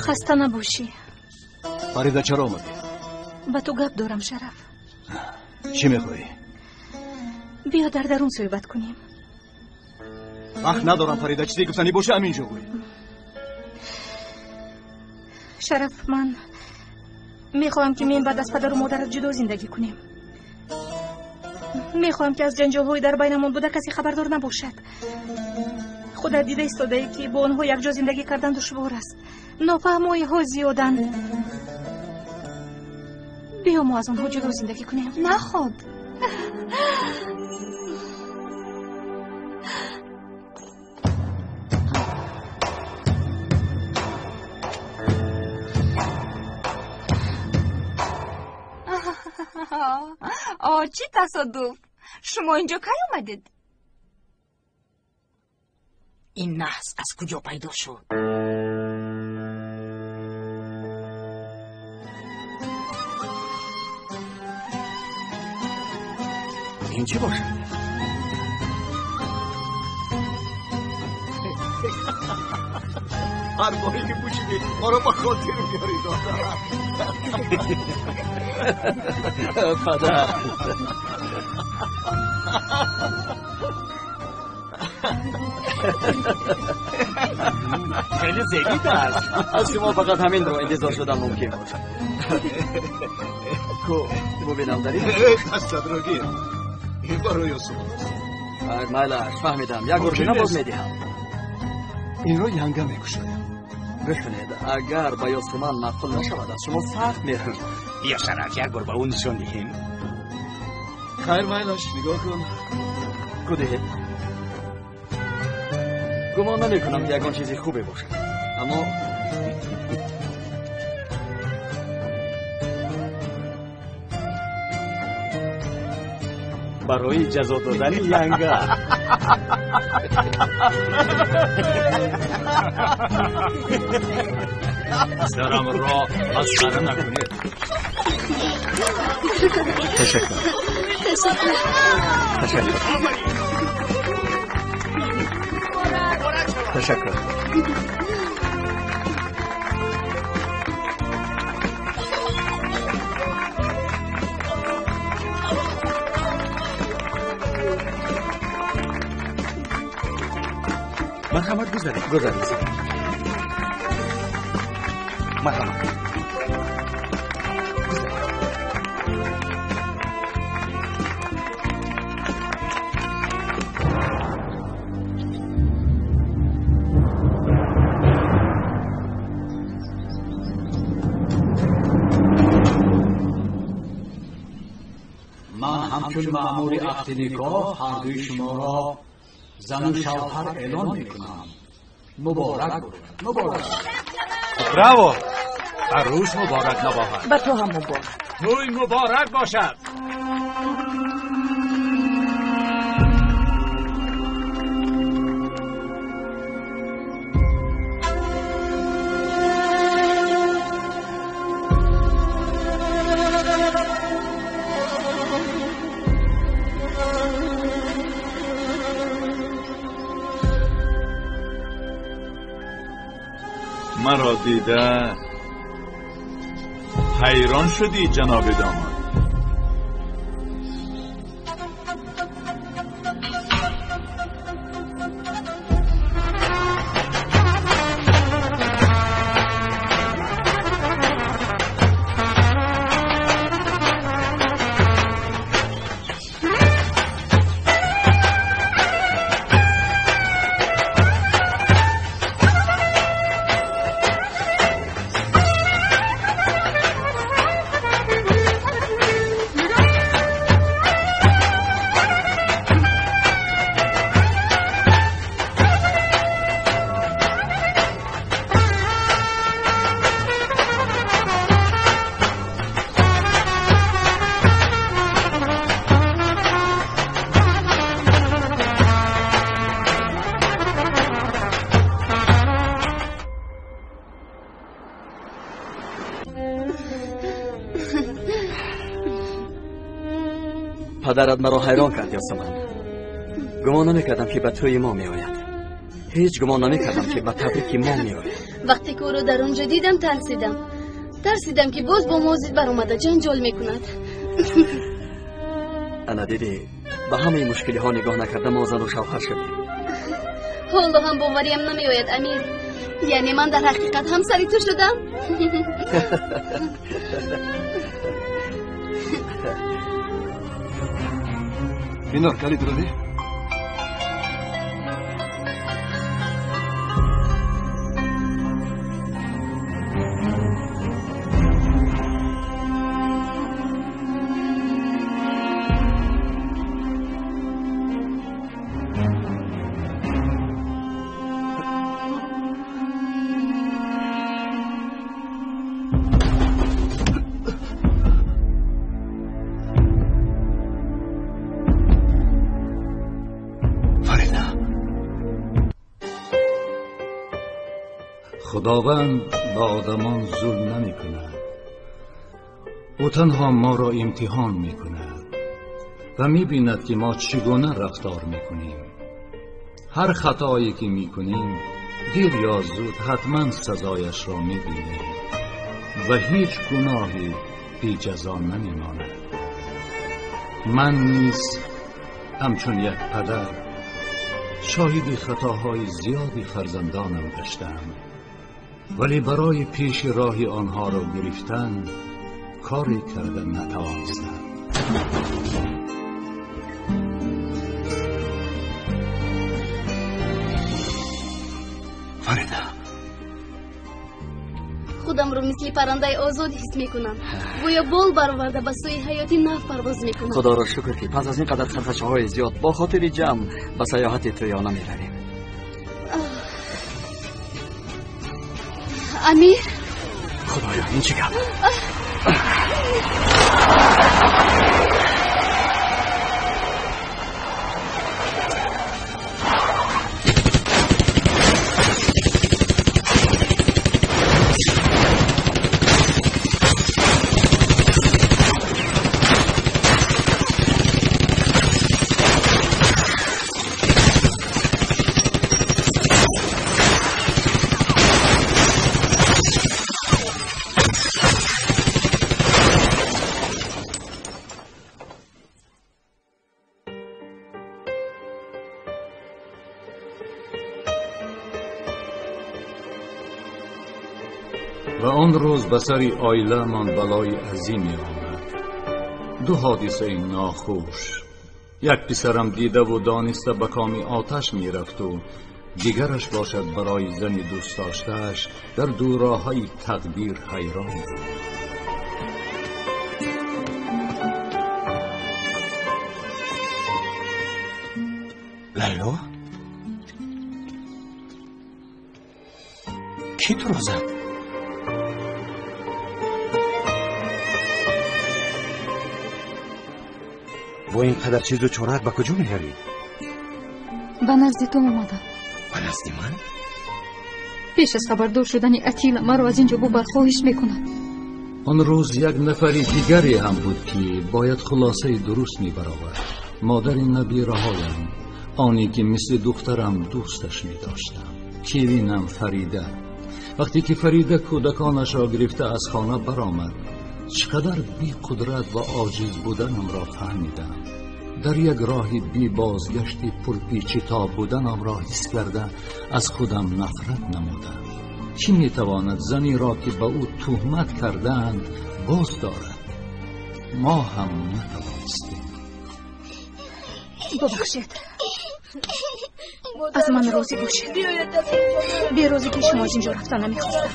Хаста набошӣ. Фарида, чаро омадӣ? Ба ту гап дорам, Шараф. Чӣ мехоҳӣ? Биё дар дарун суҳбат кунем. Вақт надорам, Фарида. Чизе гуфтанӣ боша, ҳаминҷо гӯй. Шараф, ман мехоҳам, ки мен баъд аз падару модарат ҷудо зиндагӣ кунем. Мехоҳам, ки аз ҷанҷолҳои дар байнамон буда касе хабардор набошад. Худат дида истодаӣ, ки бо онҳо якҷо зиндагӣ кардан душвор аст. Нофаҳмоиҳо зиёданд. Биё мо аз онҳо ҷудо зиндагӣ кунем. Наход. Чӣ тасодуф! Шумо инҷо кай омадед? Ин наҳс аз куҷо пайдо шуд? Ин чӣ бошад? Ҳар боре ки пӯшидӣ, моро ба хотир меорӣ. Падар. Хеле зебида аст. Аз шумо фақат ҳаминро интизор шудан мумкин бошад. Ку бубинам дарӣ? Дастатро гир. Ин барои Ёсуман аст. Майлаш, фаҳмидам. Як гурбина боз медиҳам. Инро янга мекушоям. Гӯш кунед, агар ба Ёсуман маъқул нашавад, аз шумо сахт меранҷам. Биё, Шараф, як бор ба ӯ нишон диҳем. Хайр, майлаш, нигоҳ кун. Ку диҳед. Гумон намекунам, ки ягон чизи хубе бошад, аммо барои ҷазо додани янга. Сарамро масхара накунед. Ташаккур. Ташаккур. Ташаккур. Ташаккур. Марҳамат, гузаред. Гузаред. Марҳамат. Ман ҳамчун маъмури ақди никоҳ ҳардуи шуморо зану шавҳар эълон мекунам. Муборак бошад. Муборак. Браво! Арӯс муборак набоҳад. Ба ту ҳам муборак. Тӯй муборак бошад. Маро дида ҳайрон шудӣ, ҷаноби домод. Падарат маро ҳайрон кард, Ёсуман. Гумон намекардам, ки ба тӯи мо меояд. Ҳеҷ гумон намекардам, ки ба табрики мо меояд. Вақте ки ӯро дар он ҷо дидам, тарсидам. Тарсидам, ки боз бо мо зид баромада ҷанҷол мекунад. Ана дидӣ, ба ҳамаи мушкилиҳо нигоҳ накарда мо зану шавҳар шудем. Ҳоло ҳам бовариям намеояд, Амир. Яъне ман дар ҳақиқат ҳамсари ту шудам? Бинор, калидро деҳ. خداوند با آدمان ظلم نمی کند. او تنها ما را امتحان می کند و می بیند که ما چگونه رفتار می کنیم. هر خطایی که می کنیم دیر یا زود حتما سزایش را می بینیم و هیچ گناهی بی جزا نمی ماند. من نیز همچون یک پدر شاهد خطاهای زیادی فرزندانم گشتم، ولی برای پیش راه آنها را گرفتن کاری کرده نتوانستم. فریده، худамро мисли паррандаи озод ҳис мекунам. Гӯё бол бароварда ба сӯи ҳаёти нав парвоз мекунам. Худоро шукр, ки пас аз ин қадар сархашаҳои зиёд бо хотири ҷамъ ба саёҳати тӯёна меравем. Амир, худоё, ин чӣ гап? و آن روز به سر آیله‌مان بلای عظیمی آمد. دو حادثه ناخوش. یک پسرم دیده و دانسته به کام آتش میرفت و دیگرش باشد برای زن دوست داشته‌اش در دوراهی تقدیر حیران بود. لیلا، کی تو را زد؟ با این قدر چیز و چارت به کجا میروی؟ به نزد تو آمدم. به نزد من؟ پیش از خبردار شدن اتیلا مرا از اینجا ببر، خواهش میکنم. آن روز یک نفر دیگری هم بود که باید خلاصه درست میبرآورد. مادر نبیرهایم، آنی که مثل دخترم دوستش میداشتم، کیوینم فریده. وقتی که فریده کودکانش را گرفته از خانه برآمد، چقدر بی قدرت و عاجز بودنم را فهمیدم. در یک راه بی بازگشتی پرپیچ تاب بودنم را حس کرده از خودم نفرت نمودم. کی میتواند زنی را که به او تهمت کردند باز دارد؟ ما هم نتوانستیم. ببخشید، از من راضی باشید. بی روزی که شما از اینجا رفتن نمیخواستم.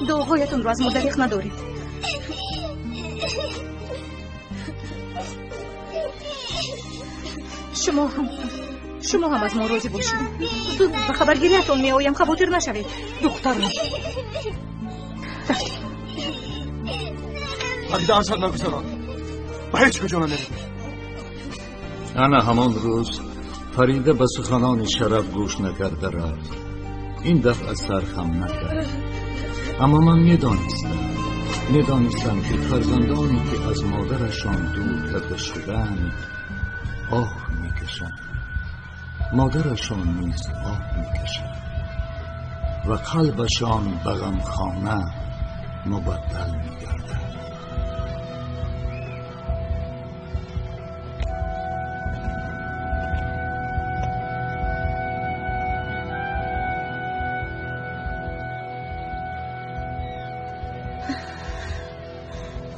دعاهایتون را از ما دریغ ندارید. شما هم از ما راضی باشید. زود به خبرگیریتون می آیم، خاطر نشوید دخترم. رفتیم. فریده، از حد نگذران، به هیچ کجا نمیریم. انا همان روز فریده به سخنان شرف گوش نکرده رفت. این دفعه سر خم نکرد. اما من میدانستم که فرزندانی که از مادرشان دور کرده شدند آه میکشند، مادرشان نیز آه میکشد ва қалбашон ба ғамхона мубаддал мегардад.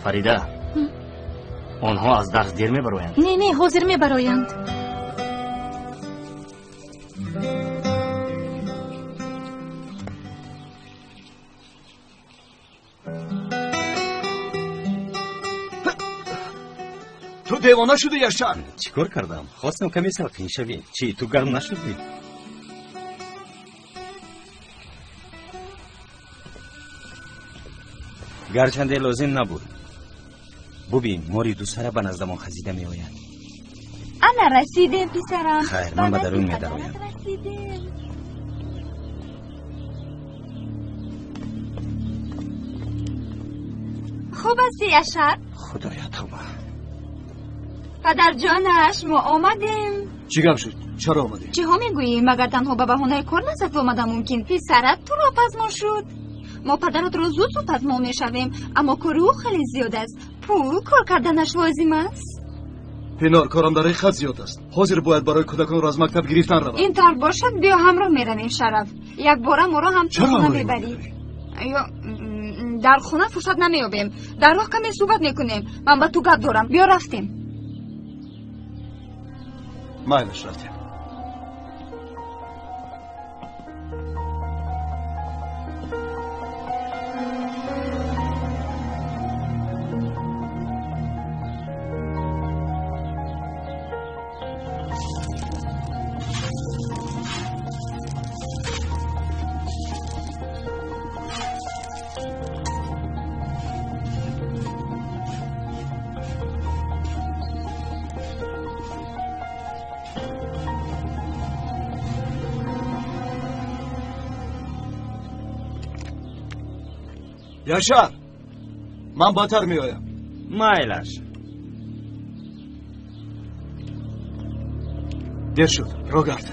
Фарида, онҳо аз дарс дер мебароянд? Не, не, ҳозир мебароянд. Ту девона шудӣ, Яшар? Чӣ кор кардам? Хостам каме салқин шавӣ. Чӣ, ту гарм нашудӣ? Гарчанде лозим набуд. Бубин, мори дусара ба наздамон хазида меояд. Ана расидем, писарам. Хайр, ман ба дарун медароям. Хуб астӣ, Яшар? Худоя, тавба. Падарҷонаш, мо омадем. Чӣ гап шуд? Чаро омадӣ? Чиҳо мегӯӣ? Магар танҳо ба баҳонаи кор назад омада мумкин? Писарат туро пазмон шуд. Мо падаратро зуд зуд пазмон мешавем, аммо кори ӯ хеле зиёд аст. Пул кор карданаш лозим аст. Пинор, корам дар ҳақиқат зиёд аст. Ҳозир бояд барои кӯдаконро аз мактаб гирифтан равам. Ин тавр бошад, биё ҳамроҳ меравем, Шараф. Якбора моро ҳам то хона мебарӣ. Ё дар хона фурсат намеёбем. Дар роҳ каме суҳбат мекунем. Ман ба ту гап дорам. Биё рафтем. Майлаш, рафтем. Яшар, ман баъдтар меоям. Майлаш. Дер шуд, рогард.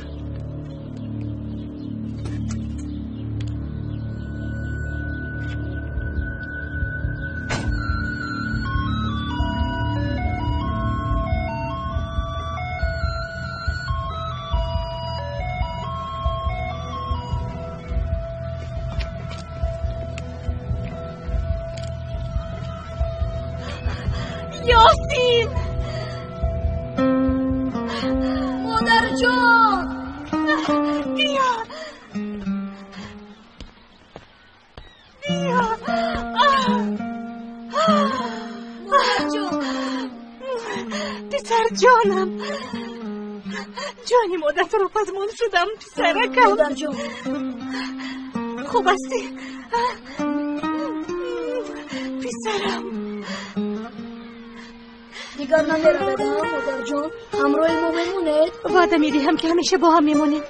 Ёсин! Модарҷон! Биё! Биё! Модарҷон! Писарҷонам! Ҷони модарро пазмон шудам, писаракам. Модарҷон! Хуб ҳастӣ? Писарам! Дигар намеравед, модарҷон? Ҳамроҳи мо мемонед? Ваъда медиҳам, ки ҳамеша бо ҳам мемонем.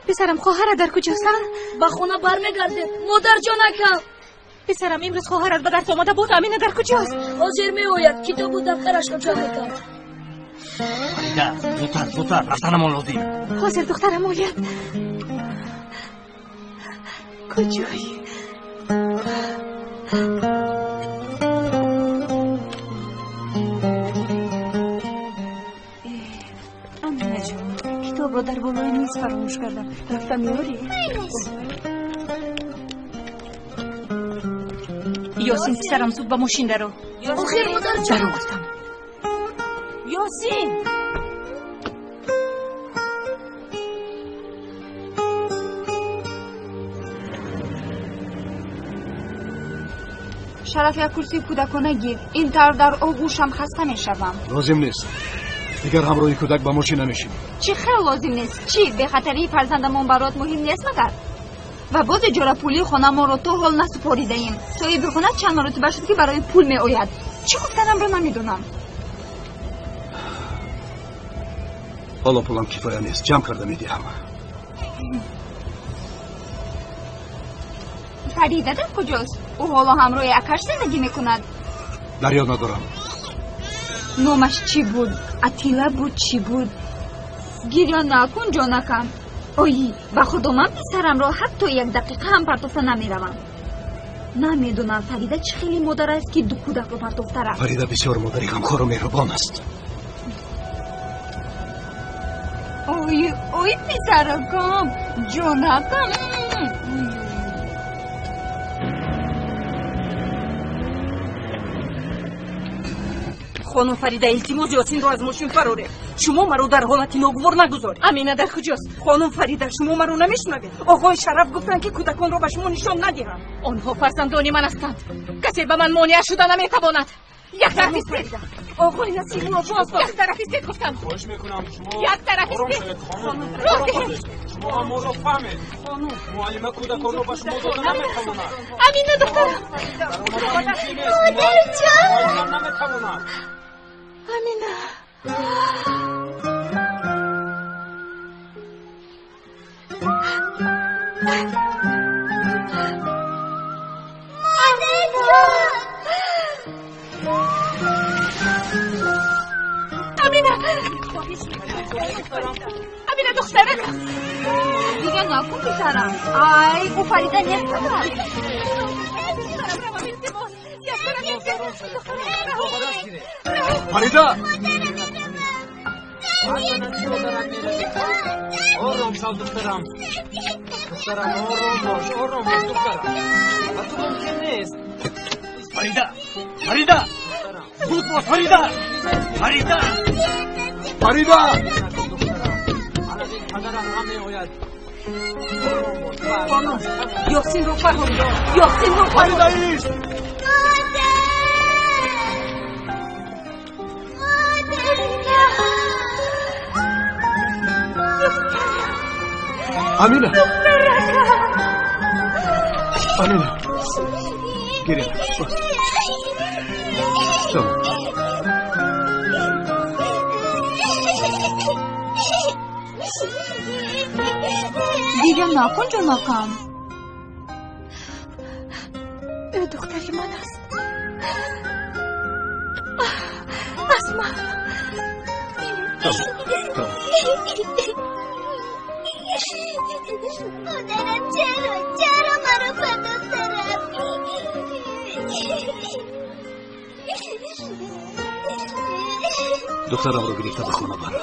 Писарам, хоҳарат дар куҷост? Ба хона бармегардем, модарҷонакам. Писарам, имрӯз хоҳарат ба дарс омада буд. Амина дар куҷост? Ҳозир меояд, китобу дафтарашро ҷамъ мекард. Фарида, зудтар, зудтар, рафтанамон лозим. Ҳозир духтарам ояд. Куҷоӣ? Китобро дар болои миз фаромӯш кардам. Рафта меорӣ? Ёсин, писарам, зуд ба мошин даро. Охир, модарҷон! Даро гуфтам. Ёсин! Шараф, як курсии кӯдакона гир. Ин тавр дар оғӯшам хаста мешавам. Лозим нест. Дигар ҳамроҳи кӯдак ба мошин намешинӣ. Чӣ хел лозим нест? Чӣ, бехатарии фарзандамон барот муҳим нест магар? Ва боз иҷорапулии хонамонро то ҳол насупоридаем. Соҳиби хона чанд маротиба шуд, ки барои пул меояд. Чӣ гуфтанамро намедонам. Ҳоло пулам кифоя нест, ҷамъ карда медиҳам. Фарида дар куҷост? Ӯ ҳоло ҳамроҳи акаш зиндагӣ мекунад. Дар ёд надорам. Номаш чӣ буд? Атила буд, чӣ буд? Гирён накун, ҷонакам. Ой, ба худо ман писарамро ҳатто як дақиқа ҳам партофта намеравам. Намедонам Фарида чӣ хеле модар аст, ки ду кӯдакро партофта рафт. Фарида бисёр модари ғамхору меҳрубон аст. Ой, ой, писаракам, ҷонакам. Хонум Фарида, илтимос, Ёсинро аз мошин фароред. Шумо маро дар ҳолати ногувор нагузоред. Амина дар куҷост? Хонум Фарида, шумо маро намешунавед. Оғои Шараф гуфтанд, ки кӯдаконро ба шумо нишон надиҳам. Онҳо фарзандони ман ҳастанд. Касе ба ман монеа шуда наметавонад. Як тараф истед. Оғои Насимро боз як тараф истед, гуфтам. Хоҳиш мекунам, шумо як тараф истед. Роҳ диҳед. Шумо моро фаҳмед. Муаллима кӯдаконро ба шумо дода наметавонад. Амина духтарам. Модарҷон. Наметавонад. Амина. Модарҷон. Амина. Амина духтарам. Дигар накун, писарам. Ай, ӯ Фарида нест падар. Фарида! Ором шав, духтарам. Духтарам, ором бош, ором бош, духтарам. Ба ту мумкин нест. Фарида! Фарида! Зуд бош, Фарида! Фарида! Фарида! Падарам ҳам меояд. Хонум, Ёсинро фароред. Ёсинро Фарида ист! Амина! Амина! Гиря. Tamam. Гиря накун, ҷонакам. Ӯ духтари ман аст. Аз ман. Tamam. Модарам, чаро, чаро маро партофта рафтӣ? Духтарамро гирифта ба хона барам.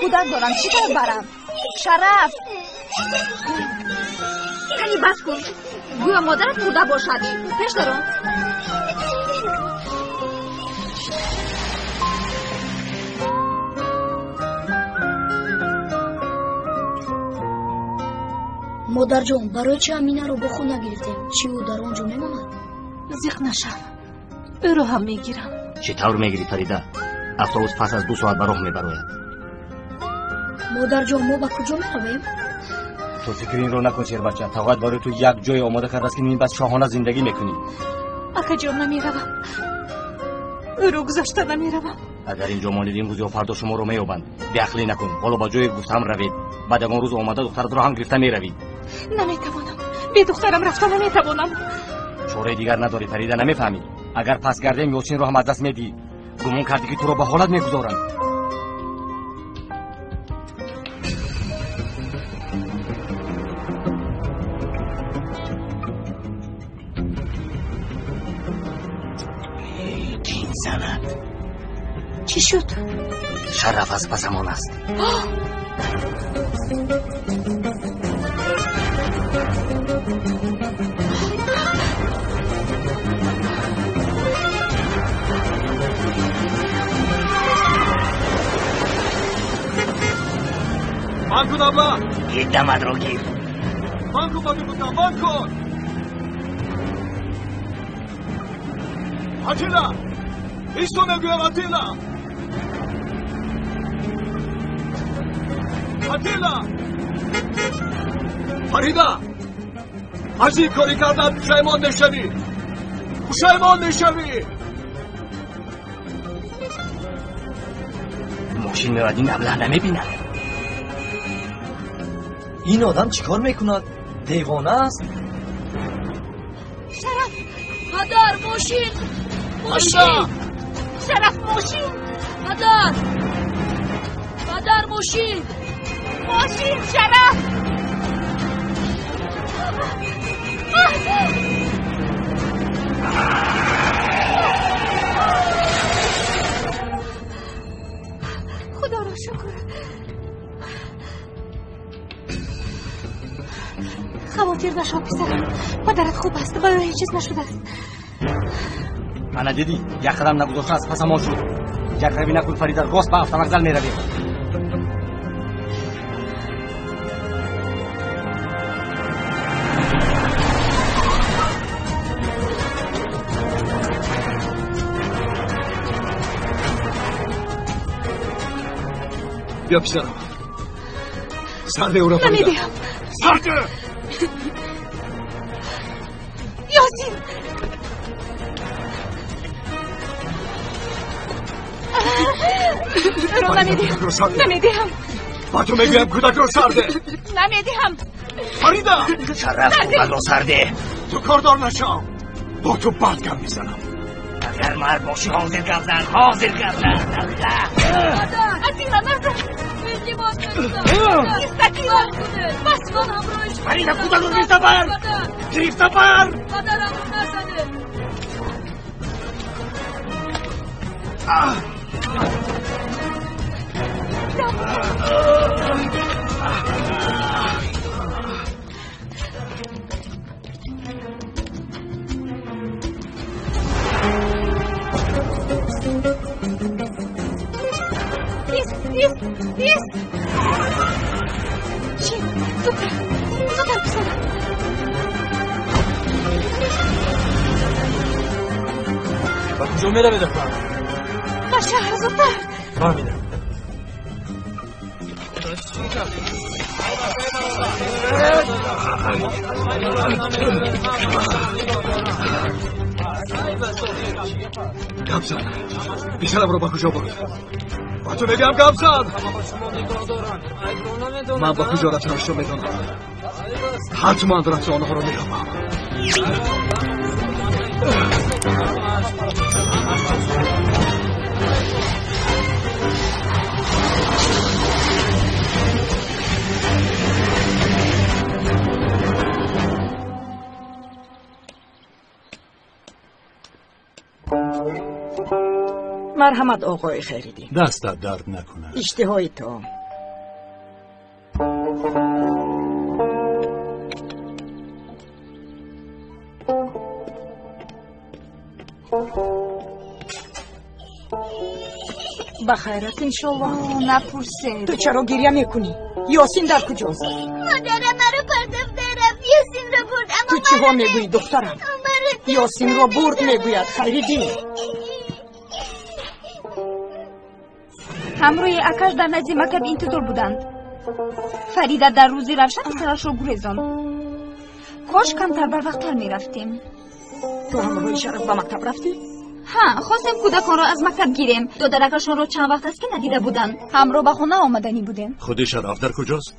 Кӯдак дорам, чӣ тавр барам? Шараф! Кани бас кун. Гӯё модарат мурда бошад. Пеш даром. Модарҷон, барои чӣ Аминаро бо худ нагирифтем? Чӣ ӯ дар он ҷо мемонад? Зиқ нашав. Ӯро ҳам мегирам. Чӣ тавр мегирӣ, Фарида? Автобус пас аз 2 соат ба роҳ мебарояд. Модарҷон, мо ба куҷо меравем? Ту фикри инро накун, шербача. Тағоят барои ту як ҷое омода кардааст, ки баъд шоҳона зиндагӣ мекунӣ. Акаҷон, намеравам. Ӯро гузошта намеравам. Агар инҷо монед, имрӯз ё фардо шуморо меёбанд. Беақлӣ накун. Ҳоло ба ҷое гуфтам равед. Баъд ягон рӯз омада духтаратро ҳам гирифта меравӣ. Наметавонам. Бе духтарам рафта наметавонам. Чораи дигар надорӣ, Фарида, намефаҳмӣ. Агар пас гардем, Ёсинро ҳам аз даст медиҳӣ. Гумон кардӣ, ки туро ба ҳолат мегузоранд. Кин занад. Чӣ шуд? Шараф аз пасамон аст. Ман кун, абла! Гирдамадро гир. Ман кун, ба гуфтам, ман кун! Атилла! Исто мегӯям, Атилла! Атилла! Фарида! Аз ин кори кардан пушаймон мешавӣ! Пушаймон мешавӣ! Мошин меояд, ин аблаҳ намебинад. Ин одам чӣ кор мекунад? Девона аст? Шараф! Падар, мошин! Мошин! Шараф, мошин! Падар! Падар, мошин! Мошин, Шараф! Хавотир нашав, писарам. Падарат хуб аст, ба ӯ ҳеҷ чиз нашудааст. Ана дидӣ, як қадам нагузошта аз пасамон шуд. Якравӣ накун, Фарида, рост ба автовокзал меравем. Биё, писарам. Сарде ӯро, Фарида. Намедиҳам. Сарде! Ёсин! Ӯро намедиҳам. Намедиҳам. Ба ту мегӯям, кӯдакро сарде. Намедиҳам. Фарида! Шараф, кӯдакро сарде. Ту кордор нашав. Бо ту бад гап мезанам. Агар мард бошӣ, ҳозир гап зан, ҳозир гап зан. Атила, назан! Истакила! Бас кун! Фарида, кӯдакро гирифта бар! Гирифта бар! Падарамро назанед! Ист, ист, ист! Чӣ? Зудтар, зудтар, писарам! Ба куҷо меравед, апа? Ба шаҳр, зудтар! Фаҳмидам. Гап зан. Писарамро ба куҷо бурд? Ба ту мегӯям, гап зан. Ман ба куҷо рафтанашро медонам. Ҳатман рафта онҳоро меёбам. Марҳамат, оқои Хайриддин. Дастат дард накунад. Иштиҳои таом. Ба хайрат, иншоллоҳ. Напурсед. Ту чаро гиря мекунӣ? Ёсин дар куҷост? Модарам маро партофта рафт, Ёсинро бурд, аммо Ту чиҳо мегӯӣ, духтарам? Ёсинро бурд, мегӯяд Хайриддин. Ҳамроҳи акаш дар назди мактаб интизор буданд. Фарида дар рӯзи равшан писарашро гурезонд. Кош камтар барвақттар мерафтем. Ту ҳамроҳи Шараф ба мактаб рафтӣ? Ҳа, хостем кӯдаконро аз мактаб гирем. Додаракашонро чанд вақт аст, ки надида буданд. Ҳамроҳ ба хона омаданӣ будем. Худи Шараф дар куҷост?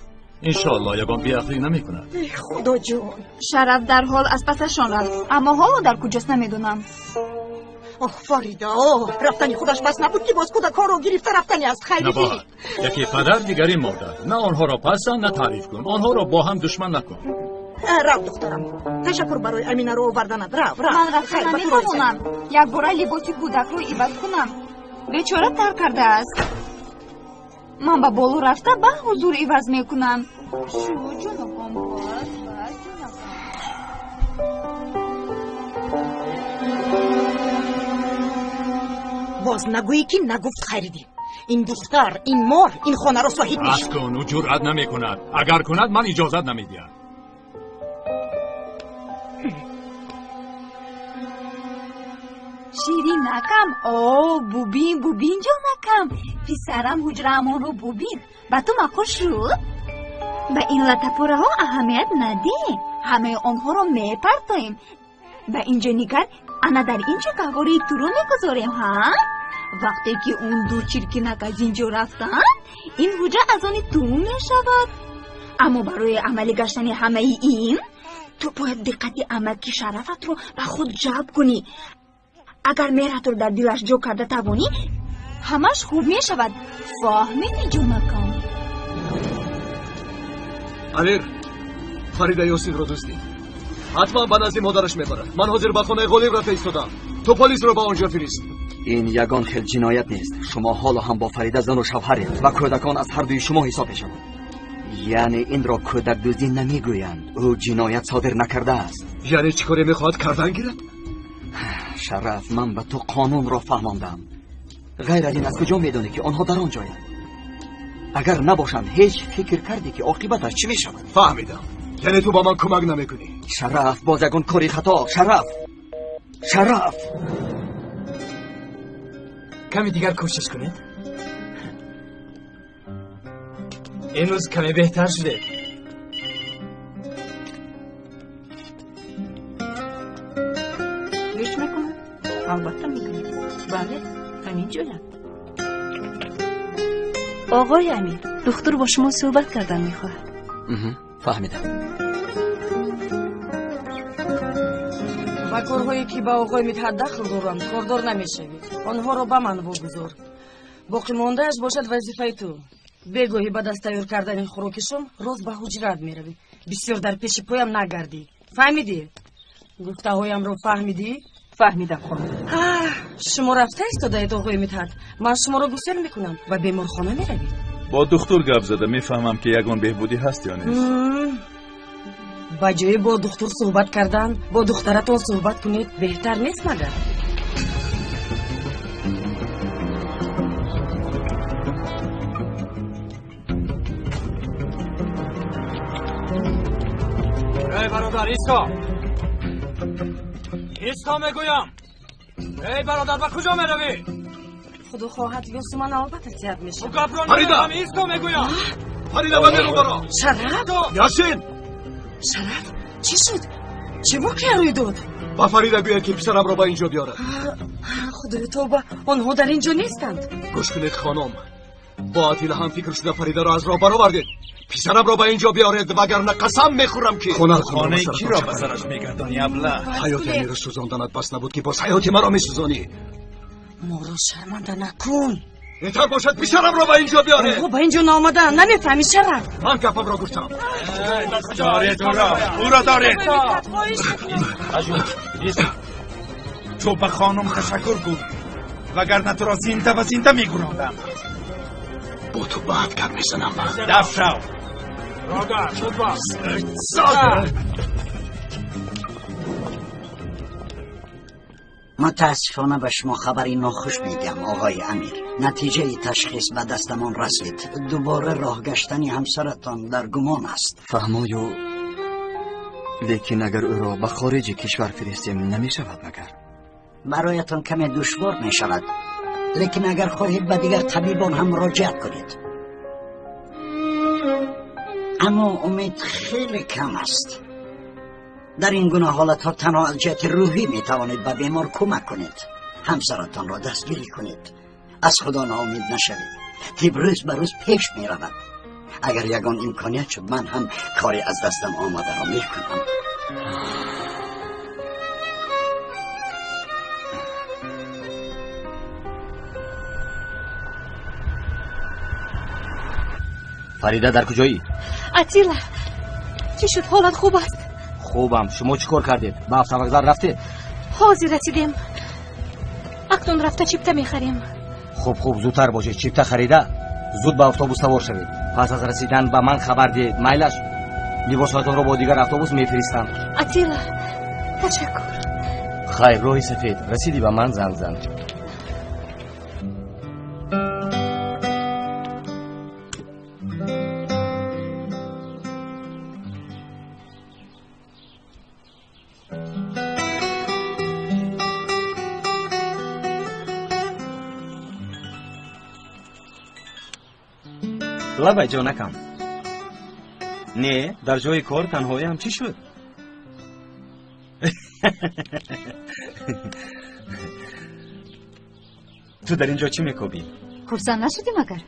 Иншоаллоҳ ягон беақлӣ намекунад. Худоҷон! Шараф дарҳол аз пасашон рафт, аммо ҳоло дар куҷост, намедонам. Оҳ, Фарида, оҳ, рафтани худаш бас набуд, ки боз кӯдакҳоро гирифта рафтани аст. Хайриддин. Набояд. Яке падар, дигаре модар. На онҳоро пасанд, на таъриф кун. Онҳоро бо ҳам душман накун. Рав, духтарам. Ташаккур барои Аминаро оварданат. Рав, рав. Ман рафта Хайр, ба ту наметавонам. Якбора либоси кӯдакро иваз кунам. Бечора тар кардааст. Ман ба боло рафта ба ҳузур иваз мекунам. Шу, ҷонаком, бас, бас, ҷонаком. Боз нагӯӣ, ки нагуфт Хайриддин. Ин духтар, ин мор ин хонаро соҳиб Бас мешавад. кун, ӯ ҷуръат намекунад. Агар кунад, ман иҷозат намедиҳам. Ширинакам, о, бубин, бубин, ҷонакам. Писарам ҳуҷраамонро бубин. Ба ту маъқул шуд? Ба ин латтапораҳо аҳамият надиҳ. Ҳамаи онҳоро мепартоем. Ба ин ҷо нигар, ана дар ин ҷо гаҳвораи туро мегузорем, ҳа? Вақте ки он ду чиркинак аз ин ҷо рафтанд, ин ҳуҷра аз они ту мешавад. Аммо барои амалӣ гаштани ҳамаи ин, ту бояд диққати амаки Шарафатро ба худ ҷалб кунӣ. Агар меҳратро дар дилаш ҷо карда тавонӣ, ҳамаш хуб мешавад. Фаҳмидӣ, ҷонакам? Амир, Фарида Ёсинро дуздид. Ҳатман ба назди модараш мебарад. Ман ҳозир ба хонаи Ғолиб рафта истодам. Ту полисро ба он ҷо фирист. Ин ягон хел ҷиноят нест. Шумо ҳоло ҳам бо Фарида зану шавҳаред ва кӯдакон аз ҳардуи шумо ҳисоб мешаванд. Яъне инро кӯдакдуздӣ намегӯянд. Ӯ ҷиноят содир накардааст. Яъне чӣ коре мехоҳад кардан гирад? Шараф, ман ба ту қонунро фаҳмондам. Ғайр аз ин аз куҷо медонӣ ки онҳо дар он ҷоянд? Агар набошанд, ҳеҷ фикр кардӣ ки оқибаташ чӣ мешавад? Фаҳмидам. Яъне ту ба ман кӯмак намекунӣ. Шараф, боз ягон кори хато. Шараф, Шараф, каме дигар кӯшиш кунед. Имрӯз каме беҳтар шудед. Гӯш мекунад? Албатта мекунад. Бале, ҳамин ҷоянд. Оғои Амир, духтур бо шумо суҳбат кардан мехоҳад. Фаҳмидам. Ба корҳое ки ба оғои Мидҳат дахл доранд, кордор намешавӣ. Онҳоро ба ман вогузор. Боқӣ мондааш бошад вазифаи ту. Бегоҳӣ баъд аз тайёр кардани хӯроки шом роз ба ҳуҷрат меравӣ. Бисёр дар пеши поям нагардӣ. Фаҳмидӣ? Гуфтаҳоямро фаҳмидӣ? Фаҳмидам, хонум. Шумо рафта истодаед, оғои Мидҳат. Ман шуморо гусел мекунам. Ба беморхона меравед. Бо духтур гап зада мефаҳмам ки ягон беҳбудӣ ҳаст ё нест. Ба ҷои бо духтур суҳбат кардан, бо духтаратон суҳбат кунед беҳтар нест магар? Эй бародар, исто! Исто мегӯям! Эй бародар, ба куҷо меравӣ? Худо хоҳад, Ёсуман албатта сиҳат мешавад. Гапро Фарида! намефаҳмӣ, исто мегӯям! Фарида, ба берун баро! Шараф! Ясин! Шараф, чӣ шуд? Чӣ воқеа рӯй дод? Ба Фарида гӯяд ки писарамро ба инҷо биёрад. Худои тавба, онҳо дар ин ҷо нестанд. Гӯш кунед, хонум. Бо Атила ҳам фикр шуда Фаридаро аз роҳ баровардед. Писарамро ба инҷо биёред, вагарна қасам мехӯрам ки хонаи киро ба сараш мегардонӣ, абла? Ҳаёти Амирро сӯзонданат бас набуд ки боз ҳаёти маро месӯзонӣ. Моро шарманда накун. Беҳтар бошад писарамро ба инҷо биёред. Онҳо ба инҷо наомадаанд, намефаҳмӣ, Шараф? Ман гапамро гуфтам. Доред ӯро, ӯро доред. Ту ба хонум ташаккур гӯ, вагарна туро зинда ба зинда мегурондам. Бо ту баъд гап мезанам. Даф шав. متاسفانه به شما خبری ناخوش میدم آقای امیر. نتیجه تشخیص به دستمان رسید. دوباره راه گشتن همسرتان در گمان است. فهمایو، لیکن اگر او را به خارج کشور فرستیم نمیشود مگر؟ برایتان کمی دشوار می شود، لیکن اگر خواهید به دیگر طبیبان هم مراجعت کنید. اما امید خیلی کم است. در این گونه حالت ها تنها از جهت روحی می توانید به بیمار کمک کنید. همسرتان را دستگیری کنید. از خدا ناامید نشوید. طب روز به روز پیش می رود. اگر یگان امکانیت شد من هم کاری از دستم آمده را می کنم. Фарида, дар куҷоӣ? Атила, чӣ шуд? Ҳолат хуб аст? Хубам. Шумо чӣ кор кардед? Ба автовокзал рафтед? Ҳозир расидем. Акнун рафта чипта мехарем. Хуб, хуб, зудтар бошед. Чипта харида зуд ба автобус савор шавед. Пас аз расидан ба ман хабар диҳед. Майлаш, либосҳоятонро бо дигар автобус мефиристам. Атила, ташаккур. Хайр, роҳи сафед. Расидӣ, ба ман занг зан. Лабай, ҷонакам. Не, дар ҷои кор танҳоям чӣ шуд? Ту дар ин ҷо чӣ мекобӣ? Хурсанд нашудӣ магар?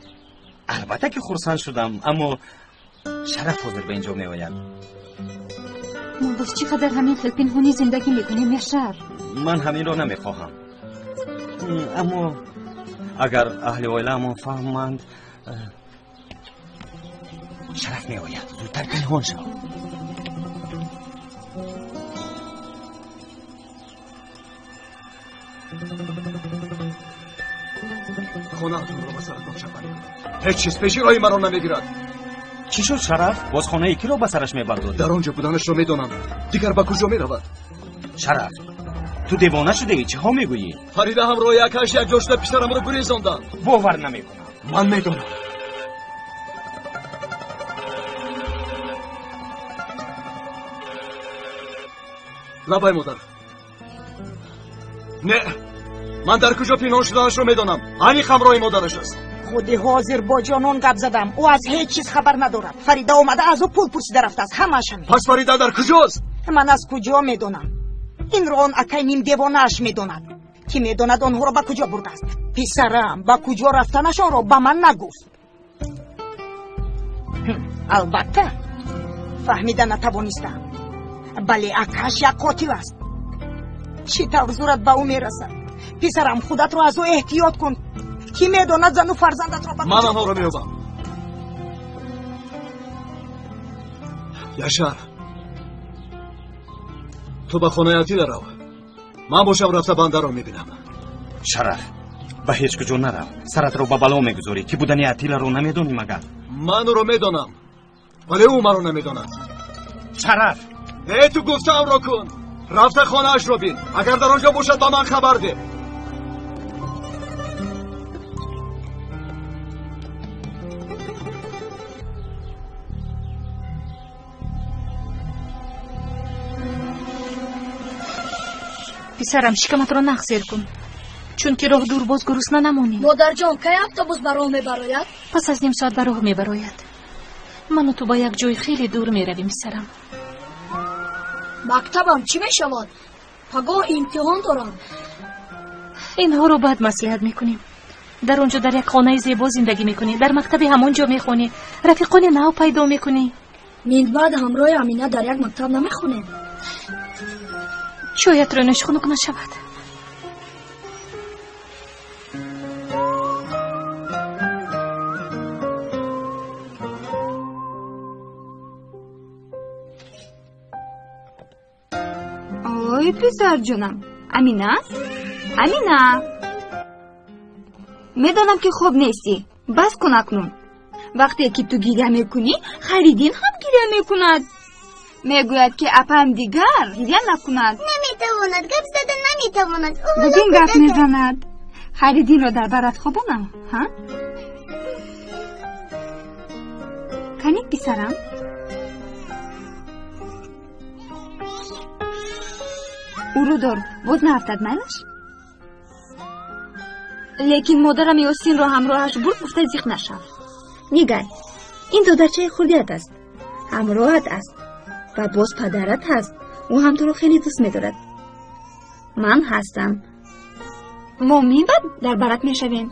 Албатта ки хурсанд шудам, аммо Шараф ҳозир ба ин ҷо меояд. Мо боз чӣ қадар ҳамин хел пинҳонӣ зиндагӣ мекунем, Яшар? Ман ҳаминро намехоҳам. Аммо агар аҳли оилаамон фаҳманд, Шараф меояд, зудтар пинҳон шав. Хонаатонро ба саратон чапарӣ кунед. Ҳеҷ чиз пеши роҳи маро намегирад. Чӣ шуд, Шараф? Боз хонаи киро ба сараш мебардорӣ? Дар он ҷо буданашро медонам. Дигар ба куҷо меравад? Шараф, ту девона шудаӣ? Чиҳо мегӯӣ? Фарида ҳамроҳи акааш якҷо шуда писарамро гурезонданд. Бовар намекунам. Ман медонам. Лабай модар. Не, ман дар куҷо пинҳон шуданашро медонам. Аниқ ҳамроҳи модараш аст. Худи ҳозир бо ҷонон гап задам. Ӯ аз ҳеҷ чиз хабар надорад. Фарида омада аз ӯ пул пурсида рафтааст. Ҳамааш ҳамин. Пас Фарида дар куҷост? Ман аз куҷо медонам? Инро он акай нимдевонааш медонад. Ки медонад онҳоро ба куҷо бурдааст. Писарам ба куҷо рафтанашонро ба ман нагуфт. Албатта, фаҳмида натавонистам. Бале, акаш як қотил аст. Чӣ тавр зурат ба ӯ мерасад? Писарам, худатро аз ӯ эҳтиёт кун. Ки медонад зану фарзандатро ба ман онҳоро меёбам. Яшар, ту ба хонаи Атила рав. Ман бошам рафта бандаро мебинам. Шараф, ба ҳеҷ куҷо нарав. Саратро ба бало мегузорӣ. Ки будани Атиларо намедонӣ магар? Ман ӯро медонам, вале ӯ маро намедонад. Шараф! Э, ту гуфтаамро кун. Рафта хонаашро бин. Агар дар он ҷо бошад, ба ман хабар деҳ. Писарам, шикаматро нағз сер кун, чунки роҳ дур, боз гурусна намонӣ. Модарҷон, кай автобус ба роҳ мебарояд? Пас аз ним соат ба роҳ мебарояд. Ману ту ба як ҷои хеле дур меравем, писарам. Мактабам чӣ мешавад? Пагоҳ имтиҳон дорам. Инҳоро баъд маслиҳат мекунем. Дар он ҷо дар як хонаи зебо зиндагӣ мекунӣ, дар мактаби ҳамон ҷо мехонӣ, рафиқони нав пайдо мекунӣ. Минбаъд ҳамроҳи Амина дар як мактаб намехонем. Чоятро нӯш, хунук нашавад. Ой, писарҷонам, Амина, Амина, медонам, ки хоб нестӣ. Бас кун акнун. Вақте ки ту гиря мекунӣ, Хайриддин ҳам гиря мекунад. Мегӯяд, ки апам дигар гиря накунад. Наметавонад, гап зада наметавонад. Бубин, гап мезанад. Хайриддинро дар барат хобонам, ҳа? Кани, писарам? Ӯро дор, боз наафтад, майлаш? Лекин модарам Ёсинро ҳамроҳаш бурд гуфта зиқ нашав. Нигар, ин додарчаи хурдият аст, ҳамроҳат аст ва боз падарат ҳаст. Ӯ ҳам туро хеле дӯст медорад. Ман ҳастам. Мо минбаъд дар барат мешавем.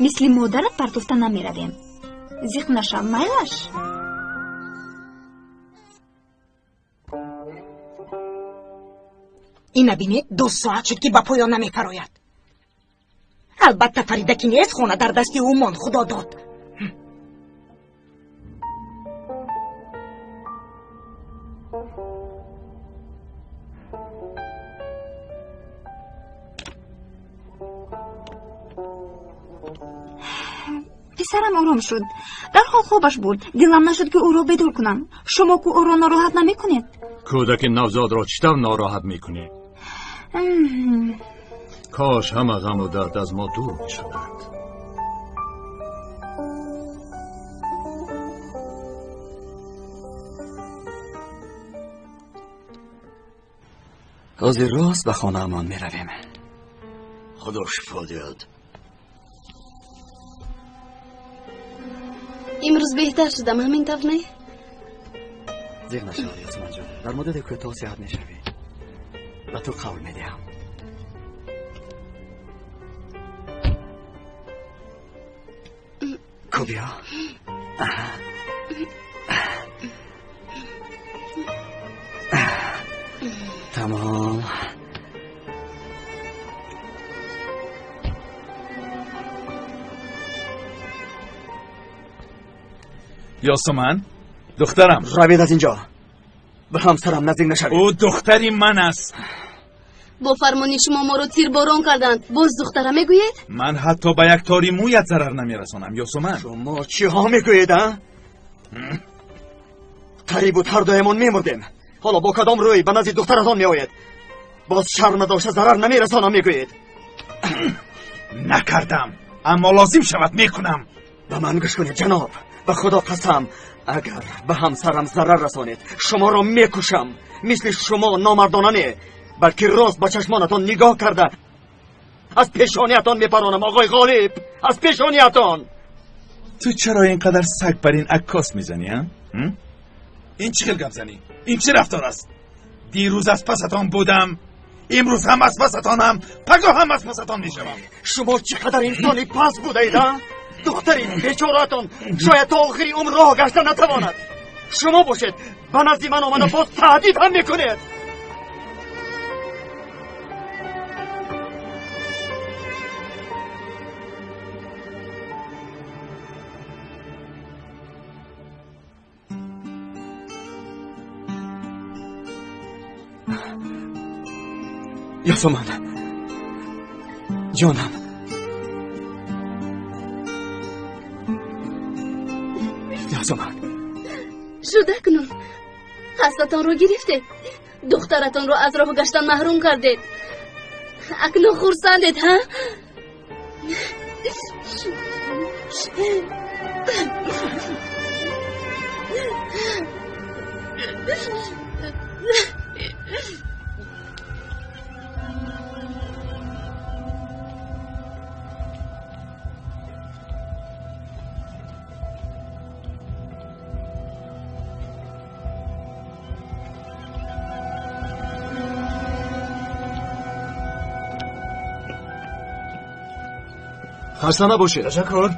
Мисли модарат партофта намеравем. Зиқ нашав, майлаш? Ина бинед, 2 соат шуд, ки ба поён намефарояд. Албатта, Фарида ки нест, хона дар дасти ӯ монд, худо дод. Писарам ором шуд. Дарҳол хобаш бурд. Дилам нашуд, ки ӯро бедор кунам. Шумо ку ӯро нороҳат намекунед? Кӯдаки навзодро чӣ тавр нороҳат мекунӣ? Кош ҳама ғаму дард аз мо дур мешуданд. Ҳозир рост ба хонаамон меравем. Худо шифо диҳад. Имрӯз беҳтар шудам, ҳамин тавр не? Зиқ нашавад, Ёсуманҷон. Дар муддати кӯтоҳ сиҳат мешавӣ. Ба ту қавл медиҳам. Ку биё. Тамом. Ёсуман, духтарам. Равед аз инҷо. Ба ҳамсарам наздик нашавед. Ӯ духтари ман аст. Бо фармони шумо моро тирборон карданд. Боз духтара мегӯед? Ман ҳатто ба як тори мӯят зарар намерасонам, Ёсуман. Шумо чиҳо мегӯед, а? Қариб буд ҳар дуямон мемурдем. Ҳоло бо кадом рӯй ба назди духтаратон меоед? Боз шарм надошта зарар намерасонам мегӯед. Накардам, аммо лозим шавад мекунам. Ба ман гӯш кунед, ҷаноб. Ба худо қасам, агар ба ҳамсарам зарар расонед, шуморо мекушам. Мисли шумо номардона не, балки рост ба чашмонатон нигоҳ карда аз пешониятон мепаронам, оғои Ғолиб, аз пешониятон. Ту чаро ин қадар саг бар ин аккос мезанӣ, а? Ин чӣ хел гап занӣ? Ин чӣ рафтор аст? Дирӯз аз пасатон будам, имрӯз ҳам аз пасатонам, пагоҳ ҳам аз пасатон мешавам. Шумо чӣ қадар инсони паст будаед, а? Духтари бечораатон шояд то охири умр роҳ гашта натавонад. Шумо бошед, ба назди ман омада боз таҳдид ҳам мекунед. Ясуман, ҷонам, Ясуман. Шуда акнун қасдатонро гирифтед, духтаратонро аз роҳ гаштан маҳрум кардед. Акнун хурсандед, ҳа? Хаста набошед. Ташаккур.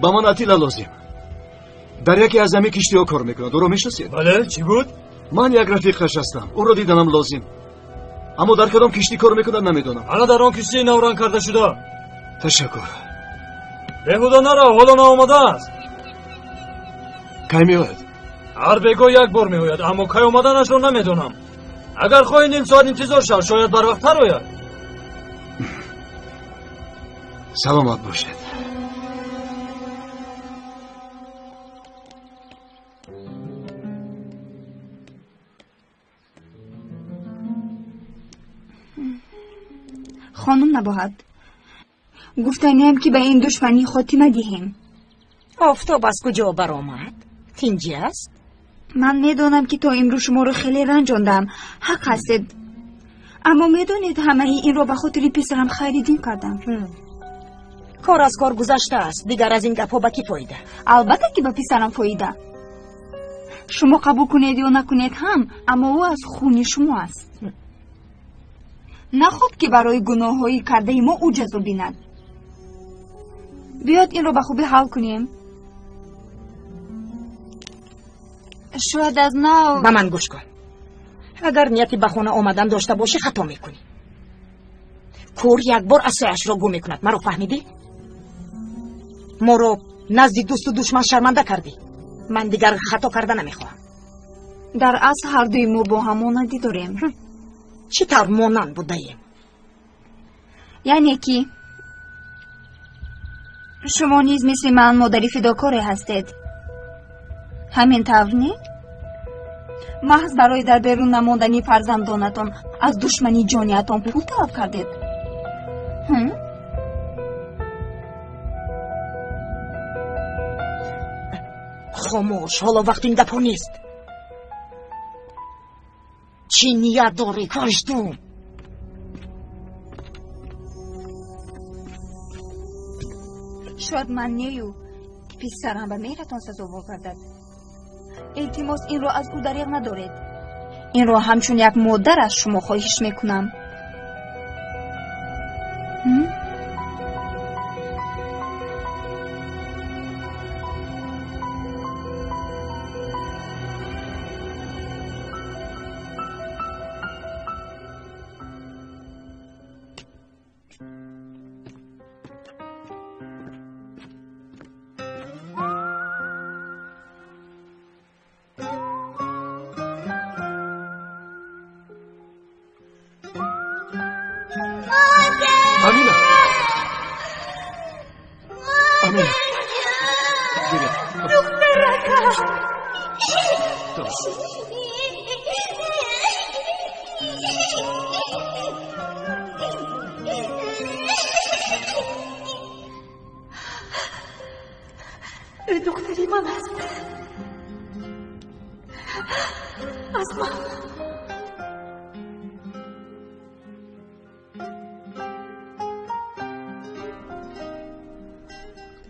Ба ман Атила лозим. Дар яке аз ҳамин киштиҳо кор мекунад. Ӯро мешиносед? Бале, чӣ буд? Ман як рафиқаш ҳастам. Ӯро диданам лозим. Аммо дар кадом киштӣ кор мекунад намедонам. Ана дар он киштии навранг карда шуда. Ташаккур. Беҳуда нарав, ҳоло наомадааст. Кай меояд? Ҳар бегоҳ як бор меояд, аммо кай омаданашро намедонам. Агар хоҳӣ ним соат интизор шав, шояд барвақттар ояд. Саломат бошед. Хонум Набоҳат, гуфтаниам ки ба ин душманӣ хотима диҳем. Офтоб аз куҷо баромад? Тинҷӣ аст? Ман медонам ки то имрӯз шуморо хеле ранҷондам. Ҳақ ҳастед. Аммо медонед, ҳамаи инро ба хотири писарам Хайриддин кардам. Кор аз кор гузаштааст, дигар аз ин гапҳо ба кӣ фоида? Албатта ки ба писарам фоида. Шумо қабул кунед ё накунед ҳам, аммо ӯ аз хуни шумо аст. Наход ки барои гуноҳҳои кардаи мо ӯ ҷазо бинад. Биёед инро ба хубӣ ҳал кунем. Шояд аз нав. Ба ман гӯш кун. Агар нияти ба хона омадан дошта бошӣ, хато мекунӣ. Кӯр як бор асояшро гум мекунад. Маро фаҳмидӣ? Моро назди дӯсту душман шарманда кардӣ. Ман дигар хато карда намехоҳам. Дар асл ҳардуи мо бо ҳам монандӣ дорем. Чӣ тавр монанд будаем? Яъне ки шумо низ мисли ман модари фидокоре ҳастед. Ҳамин тавр не? Маҳз барои дар берун намондани фарзандонатон аз душмани ҷониятон пул талаб кардед. Хомӯш, ҳоло вақти ин гапҳо нест. Чӣ ният дорӣ, Каждум? Шояд ман нею писарам ба меҳратон сазовор гардад. Илтимос, инро аз ӯ дариғ надоред. Инро ҳамчун як модар аз шумо хоҳиш мекунам. Амина! Амина! Гиря. Духтаракам! Ӯ духтари ман аст. Аз ман.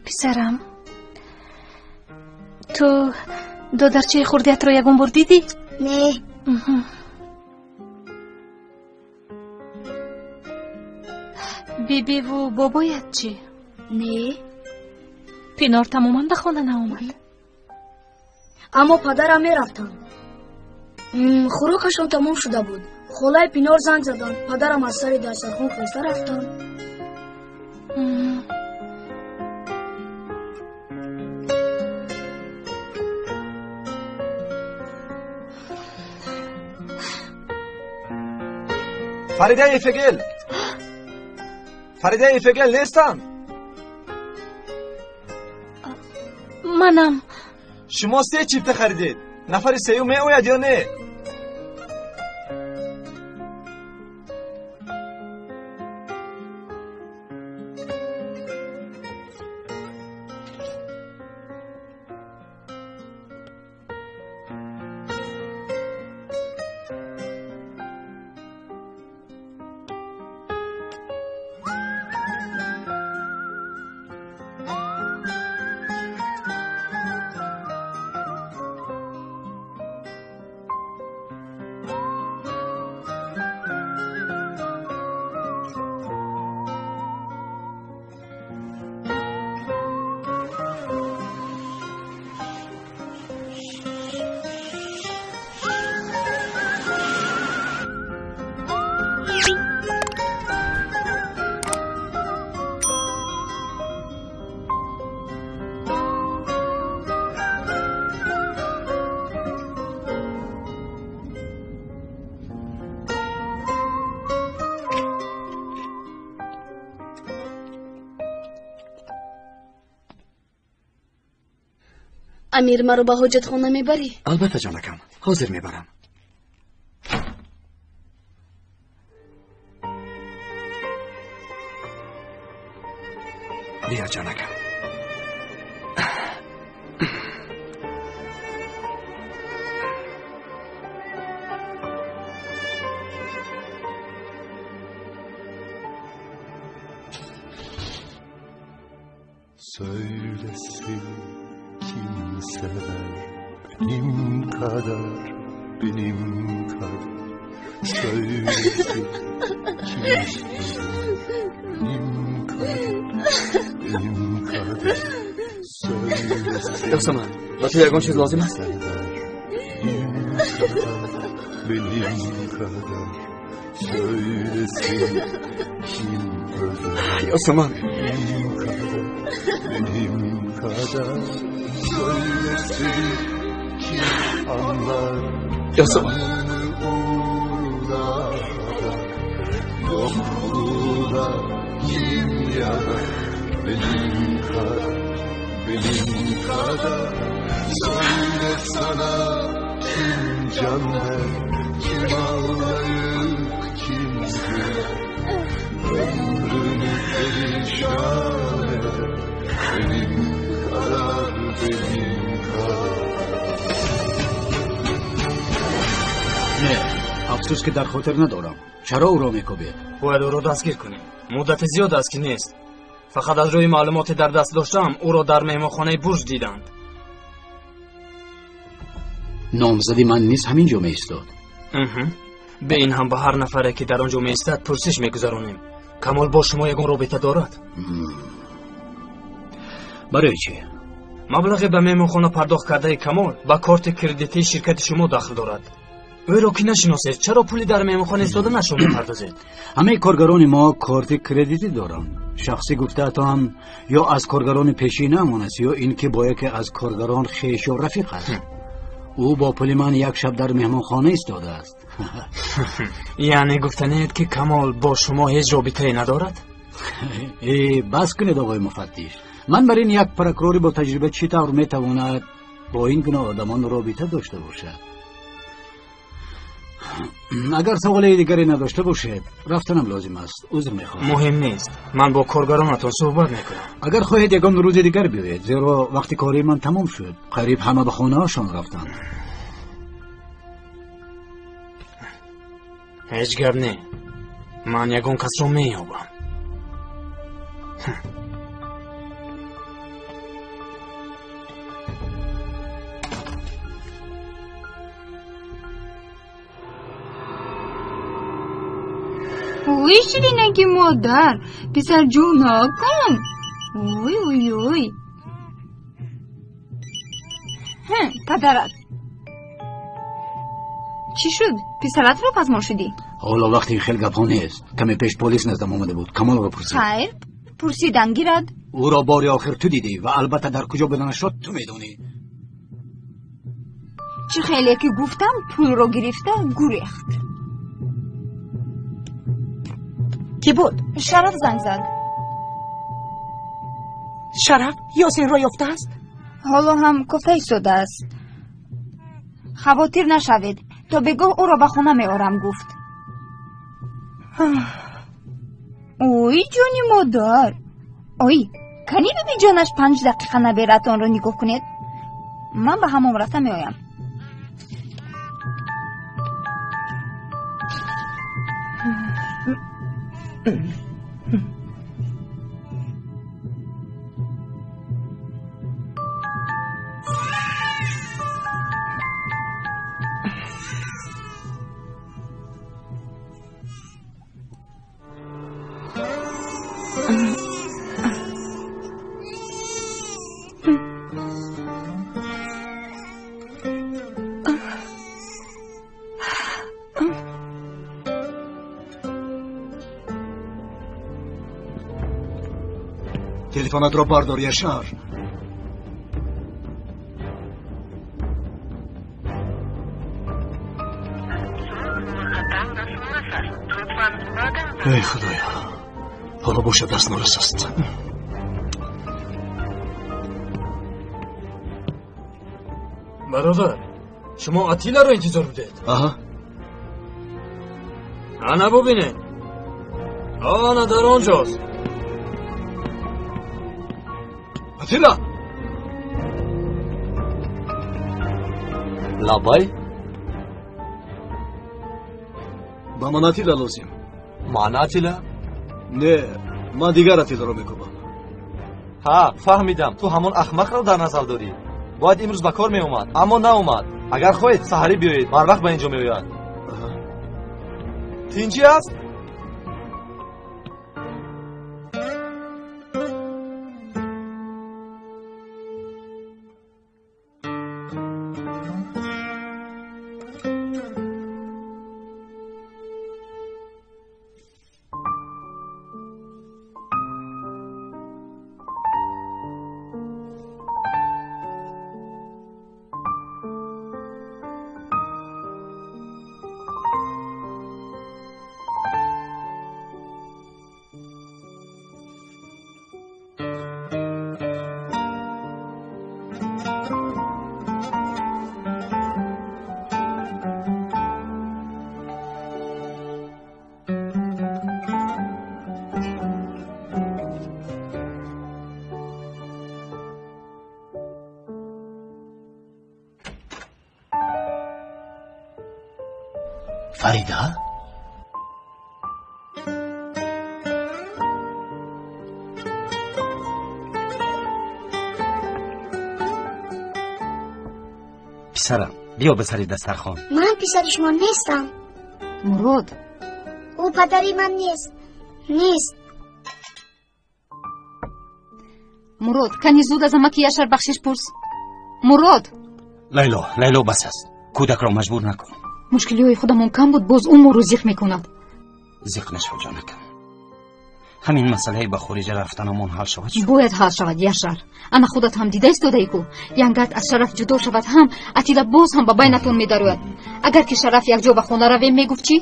Писарам, ту додарчаи хурдиятро ягон бор дидӣ? Не. Бибиву бобоят чӣ? Не. Пинор тамоман ба хона наомад. Аммо падарам мерафтанд. Хӯрокашон тамом шуда буд. Холаи Пинор занг заданд. Падарам аз сари дастархон хеста рафтанд. Фарида Эфегел! Фарида Эфегел нестанд? Манам. Шумо се чипта харидед. Нафари сеюм меояд ё не? Амир, маро ба ҳоҷатхона мебарӣ? Албатта, ҷонакам, ҳозир мебарам. Биё, ҷонакам. Söylesin kim sever benim kadar, benim kadar. Söylesin kim sever benim kadar, benim kadar. Söylesin. Yo'qsaman, ба ту ягон чиз лозим аст? Benim kadar, benim kadar. Söylesin kim över Yo'qsaman. benim kadar, benim kadar. Söylesin kim anlar Yo'qsaman. Uğruna da, yokluğuna kim yanar benim kadar, benim kadar. Söyle sana kim can der, kim ağlayıp kim güler, ömrünü perişan eder benim kadar, benim kadar. Не, афсӯс ки дар хотир надорам. Чаро ӯро мекӯбед? Бояд ӯро дастгир кунем. Муддати зиёд аст ки нест. Фақат аз рӯи маълумоте дар даст доштаам, ӯро дар меҳмонхонаи Бурҷ диданд. Номзади ман низ ҳамин ҷо меистод. Бе ин ҳам ба ҳар нафаре ки дар он ҷо меистад пурсиш мегузаронем. Камол бо шумо ягон робита дорад? Барои чӣ? Маблағе ба меҳмонхона пардохт кардаи Камол ба корти кредитии ширкати шумо дахл дорад. Ӯро ки нашиносед, чаро пули дар меҳмонхона истоданашро мепардозед? Ҳамаи коргарони мо корти кредитӣ доранд. Шахсӣ гуфтаатон ё аз коргарони пешинаамон аст, ё ин ки бо яке аз коргарон хеш ё рафиқ аст. Ӯ бо пули ман як шаб дар меҳмонхона истодааст. Яъне гуфтанед ки Камол бо шумо ҳеҷ робитае надорад? Э, бас кунед, оғои муфаттиш. Ман бар ин як прокурори бо таҷриба чӣ тавр метавонад бо ин гуна одамон робита дошта бошад? Агар саволи дигаре надошта бошед, рафтанам лозим аст. Узр мехоҳам. Муҳим нест, ман бо коргаронатон суҳбат мекунам. Агар хоҳед, ягон рӯзи дигар биёед, зеро вақти кори ман тамом шуд. Қариб ҳама ба хонаашон рафтанд. Ҳеҷ гап не, ман ягон касро меёбам. Ой, ширинаки модар, писарҷонакам. Ой, ой, ой. Падарат. Чӣ шуд? Писаратро пазмон шудӣ? Ҳоло вақти ин хел гапҳо нест. Каме пеш полис наздам омада буд. Камолро пурсид. Хайр, пурсидан гирад. Ӯро бори охир ту дидӣ ва албатта дар куҷо буданашро ту медонӣ. Чӣ хеле ки гуфтам, пулро гирифта гурехт. Кӣ буд? Шараф занг зад. Шараф Ёсинро ёфтааст? Ҳоло ҳам кофта истодааст. Хавотир нашавед, то бегоҳ ӯро ба хона меорам, гуфт. Ой, ҷони модар. Ой, кани бибиҷонаш 5 дақиқа набератонро нигоҳ кунед. Ман ба ҳамом рафта меоям. Телефонатро бардор, Яшар. Эй, Худоё, ҳоло бошад даст норас аст. Бародар, шумо Атиларо интизор будед? Аҳа. Ана бубинед, ана дар он ҷост. Атила! Лабай? Ба ман Атила лозим. Ман Атила? Не, ман дигар Атиларо мекӯбам. Ҳа, фаҳмидам, ту ҳамон ахмақро дар назар дорӣ. Бояд имрӯз ба кор меомад, аммо наомад. Агар хоҳед, саҳарӣ биёед, барвақт ба ин ҷо меояд. Тинҷӣ аст? Фарида? Писарам, биё ба сари дастархон. Ман писари шумо нестам. Мурод. Ӯ падари ман нест. Нест. Мурод, кани зуд аз амаки Яшар бахшиш пурс. Мурод! Лайло, Лайло, бас аст. Кӯдакро маҷбур накун. Мушкилиҳои худамон кам буд, боз ӯ моро зиқ мекунад. Зиқ нашав, ҷонакам. Ҳамин масъалаи ба хориҷа рафтанамон ҳал шавад. Бояд ҳал шавад, Яшар. Ана худат ҳам дида истодаӣ ку. Янгард аз Шараф ҷудо шавад ҳам, Атила боз ҳам ба байнатон медарояд. Агар ки Шараф якҷо ба хона равем, мегуфт чӣ?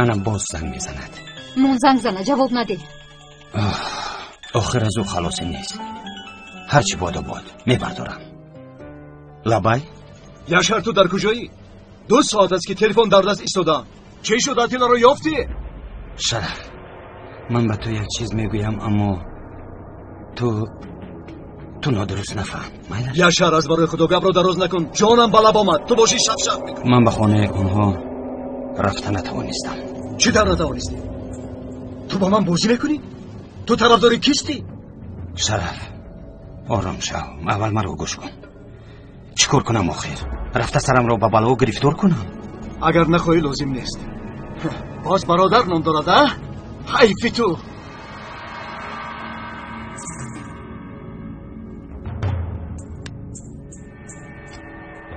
Ана боз занг мезанад. Мон занг зана, ҷавоб надеҳ. Охир аз ӯ халосе нест. Ҳарчи боду бод мебардорам. Лабай? Яшар, ту дар куҷоӣ? 2 соат аст ки телефон дар даст истодаам. Чӣ шуд, Атиларо ёфтӣ? Шараф, ман ба ту як чиз мегӯям, аммо ту нодуруст нафаҳм. Майлаш? Яшар, аз барои худо гапро дароз накун. Ҷонам ба лаб омад. Ту бошӣ шап-шап мекунӣ. Ман ба хонаи онҳо рафта натавонистам. Чӣ тавр натавонистӣ? Ту бо ман бозӣ мекунӣ? Ту тарафдори кистӣ? Шараф, ором шав. Аввал маро гӯш кун. Чӣ кор кунам охир? Рафта сарамро ба бало гирифтор кунам? Агар нахоҳӣ, лозим нест. Боз бародар ном дорад, а? Ҳайфи ту!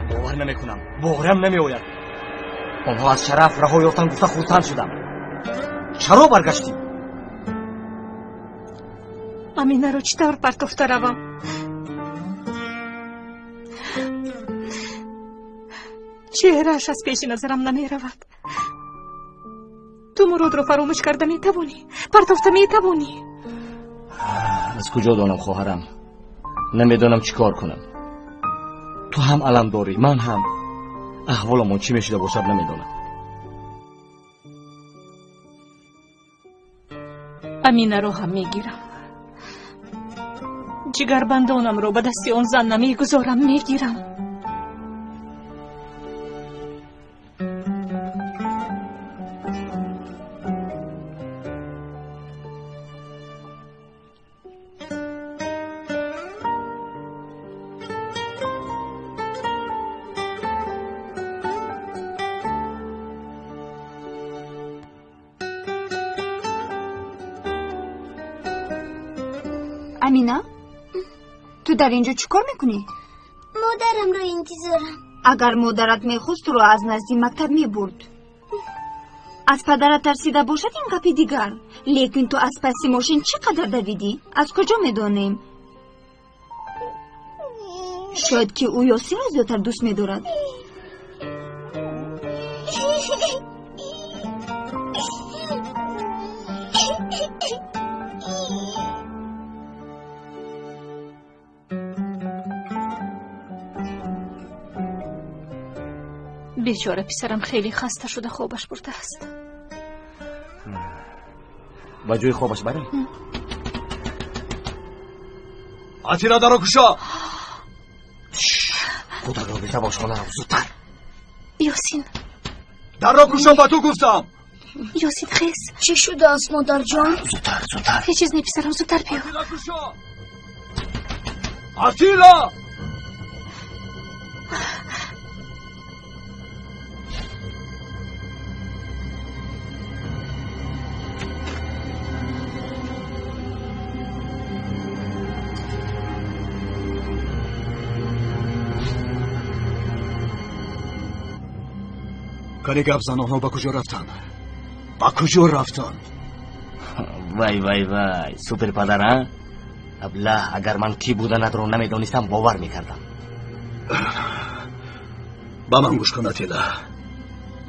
Бовар намекунам, боварам намеояд. Онҳо аз Шараф раҳо ёфтан гуфта хурсанд шудам. Чаро баргаштӣ? Аминаро чӣ тавр партофта равам? Чеҳрааш аз пеши назарам намеравад. Ту Муродро фаромӯш карда метавонӣ? Партофта метавонӣ? Аз куҷо донам, хоҳарам? Намедонам чӣ кор кунам. Ту ҳам алам дорӣ, ман ҳам. Аҳволамон чӣ мешуда бошад, намедонам. Аминаро ҳам мегирам. Ҷигарбандонамро ба дасти он зан намегузорам, мегирам. Амина, ту дар инҷо чӣ кор мекунӣ? Модарамро интизорам. Агар модарат мехост, туро аз назди мактаб мебурд. Аз падарат тарсида бошад, ин гапи дигар. Лекин ту аз паси мошин чӣ қадар давидӣ? Аз куҷо медонем? Шояд ки ӯ Ёсинро зиёдтар дӯст медорад. Бечора писарам хеле хаста шуда хобаш бурдааст. Ба ҷои хобаш барем? Атила, даро кушо! Кӯдакро гирифта бош, хонарам, зудтар. Ёсин, дарро кушо, ба ту гуфтам. Ёсин, хез. Чӣ шудааст, модарҷон? Зудтар, зудтар. Ҳеҷ чиз не, писарам, зудтар биё. Атила, кушо! Атила! Кани гап зан, онҳо ба куҷо рафтанд? Ба куҷо рафтанд? Вай, вай, вай, супер падар, а? Аблаҳ, агар ман кӣ буданатро намедонистам, бовар мекардам. Ба ман гӯш кун, Атила.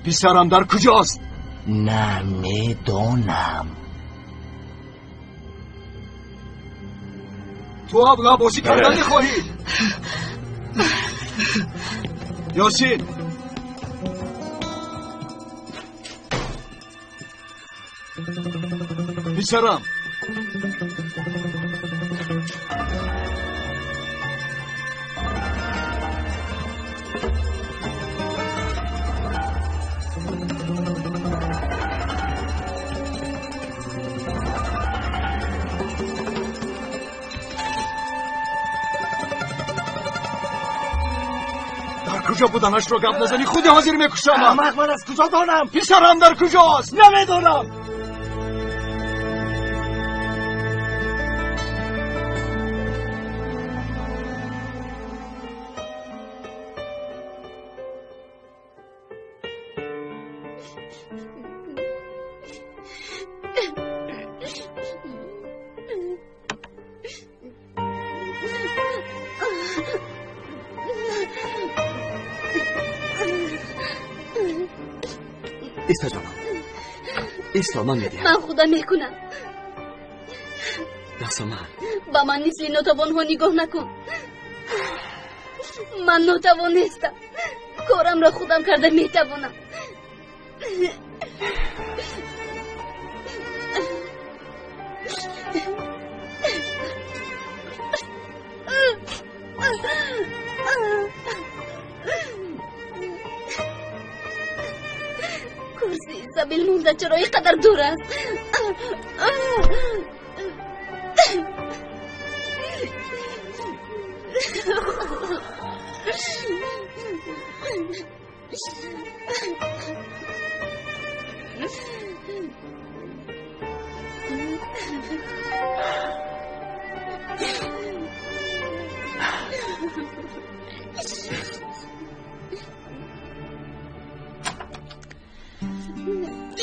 Писарам дар куҷост? Намедонам. Ту аблаҳ бозӣ кардан мехоҳӣ? Ёсин! Писарам! Дар куҷо буданашро гап назанӣ, худи ҳозир мекушам. Аҳмақ, ман аз куҷо донам? Писарам дар куҷост? Намедонам. Исто, ҷонам, исто, ман медиҳам. Ман худам мекунам. Ясуман. Ба ман мисли нотавонҳо нигоҳ накун. Ман нотавон нестам. Корамро худам карда метавонам. Курси Изабел монда чаро ин қадар дур аст?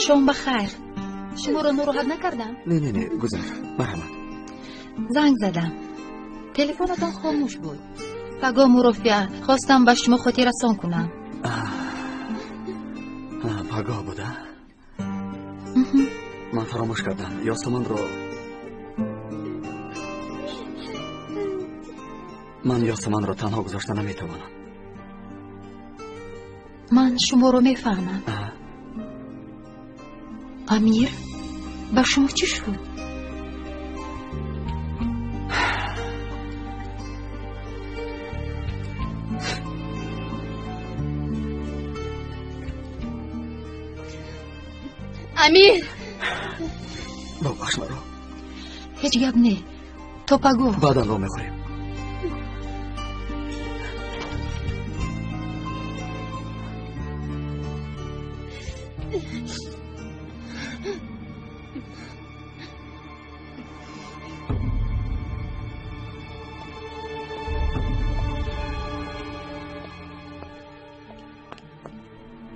Шом ба хайр. Шуморо нороҳат накардам? Не, не, не, гузар, марҳамат. Занг задам, телефонатон хомӯш буд. Пагоҳ мурофиа, хостам ба шумо хотиррасон кунам. Пагоҳ буда? Ман фаромӯш кардам. Ёсаманро ман Ёсаманро танҳо гузошта наметавонам. Ман шуморо мефаҳмам. Амир, ба шумо чӣ шуд? Амир! Бубахш маро. Ҳеҷ гап не. То пагоҳ. Баъдан вомехӯрем.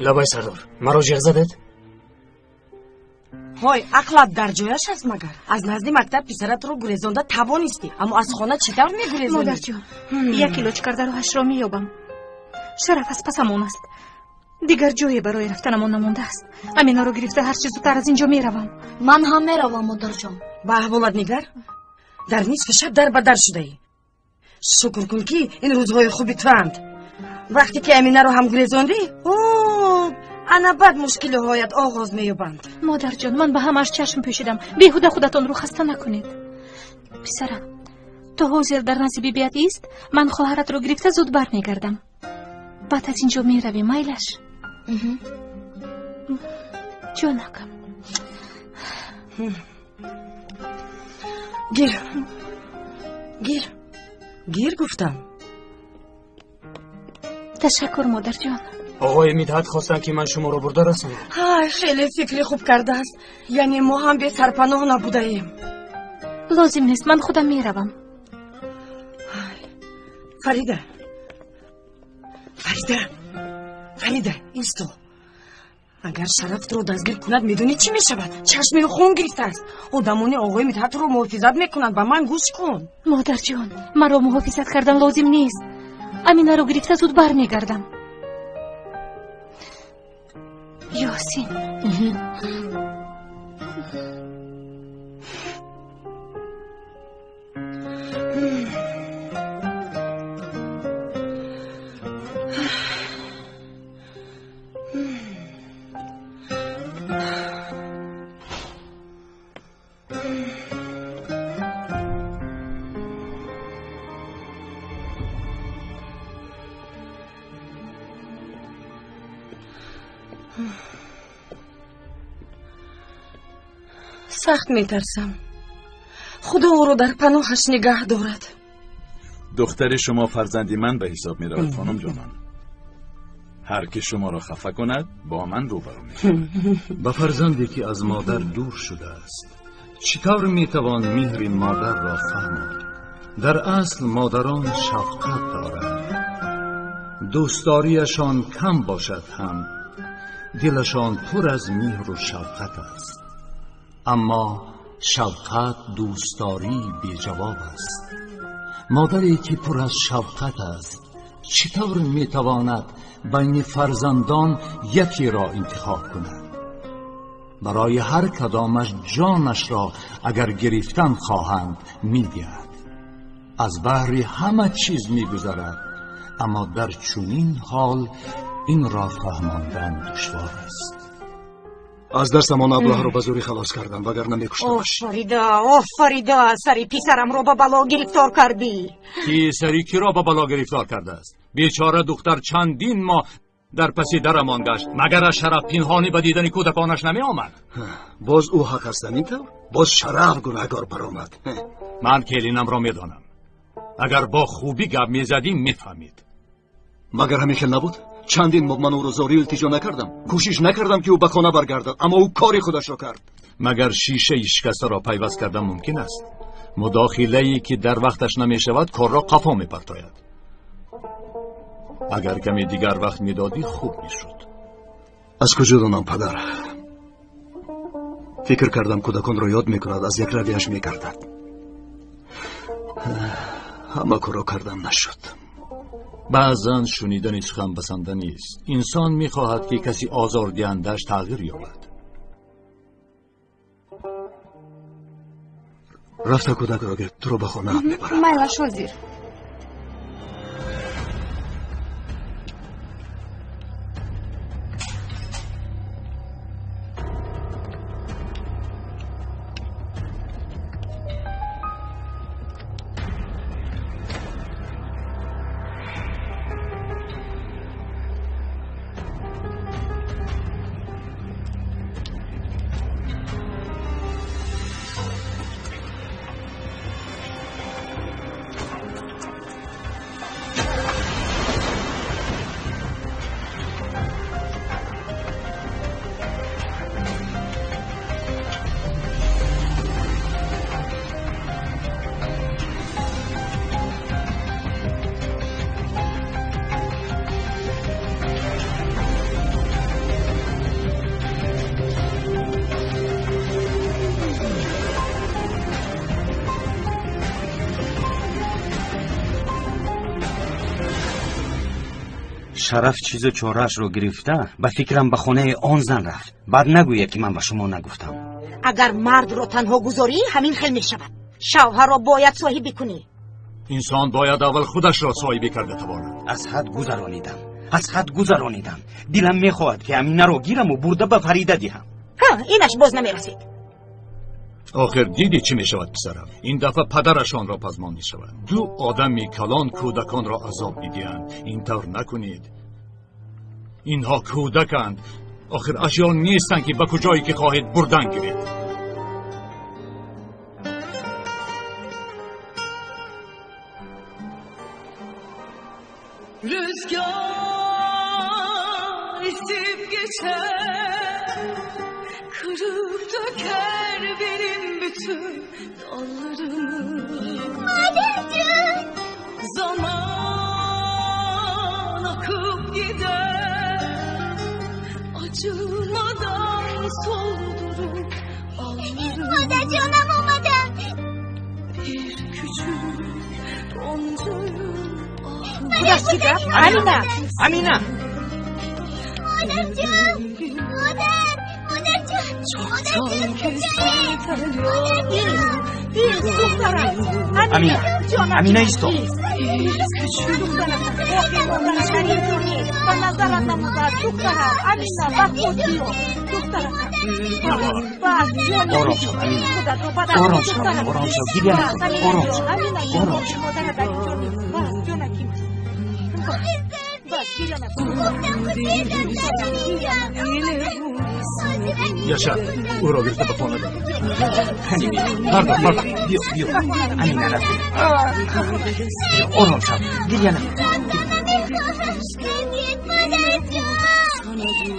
Лабай сардор, маро ҷеғ задед? Ҳой, ақлат дар ҷояш аст магар? Аз назди мактаб писаратро гурезонда тавонистӣ, аммо аз хона чӣ тавр мегурезонӣ? Модарҷон, як илоҷ карда роҳашро меёбам. Шараф аз пасамон аст. Дигар ҷое барои рафтанамон намондааст. Аминаро гирифта ҳарчи зудтар аз ин ҷо меравам. Ман ҳам меравам, модарҷон. Ба аҳволат нигар, дар нисфи шаб дар ба дар шудаӣ. Шукр кун, ки ин рӯзҳои хуби туанд. Вақте ки Аминаро ҳам гурезондӣ, ана баъд мушкилиҳоят оғоз меёбанд. Модарҷон, ман ба ҳамааш чашм пӯшидам. Беҳуда худатонро хаста накунед. Писарам, то ҳозир дар назди бибият ист, ман хоҳаратро гирифта зуд бармегардам. Баъд аз ин ҷо меравем, майлаш? Ҷонакам. Гир, гир, гир, гуфтам. Ташаккур, модарҷон. Оғои Мидҳат хостанд, ки ман шуморо бурда расонам. Ҳай, хеле фикри хуб кардааст. Яъне мо ҳам бесарпаноҳ набудаем. Лозим нест, ман худам меравам. Фарида, Фарида, Фарида, исто. Агар Шараф туро дастгир кунад, медонӣ чӣ мешавад? Чашми хун гирифтааст. Одамони оғои Мидҳат туро муҳофизат мекунанд. Ба ман гӯш кун. Модарҷон, маро муҳофизат кардан лозим нест. Аминаро гирифта зуд бармегардам. Ёсин. Сахт метарсам. Худо ӯро дар паноҳаш нигаҳ дорад. Духтари шумо фарзанди ман ба ҳисоб меравад, хонум ҷонон. Ҳар ки шуморо хафа кунад, бо ман рӯбарӯ мешавад. Ба фарзанде ки аз модар дур шудааст, чӣ тавр метавон меҳри модарро фаҳмонд? Дар асл модарон шафқат доранд. Дӯстдориашон кам бошад ҳам, дилашон пур аз меҳру шафқат аст. Аммо шафқат дӯстдории беҷавоб аст. Модаре ки пур аз шафқат аст, чӣ тавр метавонад байни фарзандон якеро интихоб кунад? Барои ҳар кадомаш ҷонашро агар гирифтан хоҳанд, медиҳад. Аз баҳри ҳама чиз мегузарад, аммо дар чунин ҳол инро фаҳмондан душвор аст. Аз дастам он аблаҳро ба зӯрӣ халос кардам, вагарна мекуштамаш. Оҳ, Фарида, оҳ, Фарида, сари писарамро ба бало гирифтор кардӣ. Ки сари киро ба бало гирифтор кардааст? Бечора духтар чандин моҳ дар паси дарамон гашт, магар аз Шараф пинҳонӣ ба дидани кӯдаконаш намеомад? Боз ӯ ҳақ аст ҳамин тавр? Боз Шараф гунаҳгор баромад. Ман келинамро медонам. Агар бо хубӣ гап мезадим, мефаҳмид. Магар ҳамин хел набуд? Чандин моҳ ман ӯро зорӣ илтиҷо накардам, кӯшиш накардам, ки ӯ ба хона баргардад, аммо ӯ кори худашро кард. Магар шишаи шикастаро пайваст кардан мумкин аст? Мудохилае ки дар вақташ намешавад, корро қафо мепартояд. Агар каме дигар вақт медодӣ, хуб мешуд. Аз куҷо донам, падар? Фикр кардам, кӯдаконро ёд мекунад, аз як равияш мегардад. Ҳама корро кардам, нашуд. Баъзан шунидани сухан басанда нест. Инсон мехоҳад, ки каси озордиҳандааш тағйир ёбад. Рафта кӯдакро гир, туро ба хонаам мебарам. Майлаш, ҳозир. Шараф чизу чораашро гирифта, ба фикрам, ба хонаи он зан рафт. Баъд нагӯяд, ки ман ба шумо нагуфтам. Агар мардро танҳо гузорӣ, ҳамин хел мешавад. Шавҳарро бояд соҳибӣ кунӣ. Инсон бояд аввал худашро соҳибӣ карда тавонад. Аз ҳад гузаронидам, аз ҳад гузаронидам. Дилам мехоҳад, ки Аминаро гираму бурда ба Фарида диҳам. Ҳа, инаш боз намерасид. Охир дидӣ, чӣ мешавад, писарам? Ин дафъа падарашонро пазмон мешавад. Ду одами калон кӯдаконро азоб медиҳанд. Ин тавр накунед. Инҳо кӯдаканд. Охир ашё нестанд, ки ба куҷое ки хоҳед бурдан гиред. Rüzgar esip geçer, kırıp döker benim bütün dallarımı. Модарҷон! Zaman akıp gider, acımadan soldurup allarımı. Модарҷонам омаданд! Bir küçük goncayı. Худаш чӣ гап, Амина? Амина! Модарҷон! Модар! Модарҷон! Çoktan Модарҷон! keser. Ист, духтарам. Амина, Ҷонам, Амина, исто. Ист. Духтарам, боқӣ монданаш дар ин ҷо нест. Ба назарат намудааст, духтарам. Амина, ба худ биё, духтарам. Бас, ҷонам. Ором шав, Амина. Худатро ба даст Ором шав, духтарам. ором шав, гиря Бас, накун. Амина Ором ҷон, шав, Амина ҷон, ором боқӣ шав. модарат дар ин ҷо нест. Бас, ҷонаким. Бас, гиря накун. Яшар, ӯро гирифта ба хона бар. Кани, биё. Бардор, бардор, биё, биё, Амина, рафтем. Биё, ором шав, гиря накун. Sana dur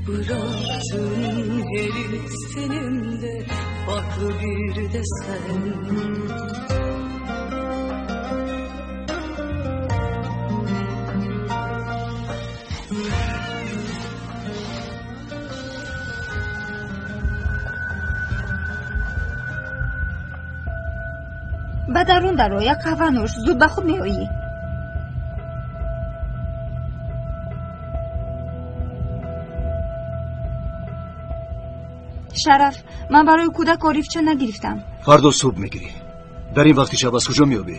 Bıraktım her istenimde farklı bir desen. Ба дарун даро, як қаҳва нӯш, зуд ба худ меоӣ. Шараф, ман барои кӯдак орифча нагирифтам. Фардо субҳ мегирӣ. Дар ин вақти шаб аз куҷо меёбӣ?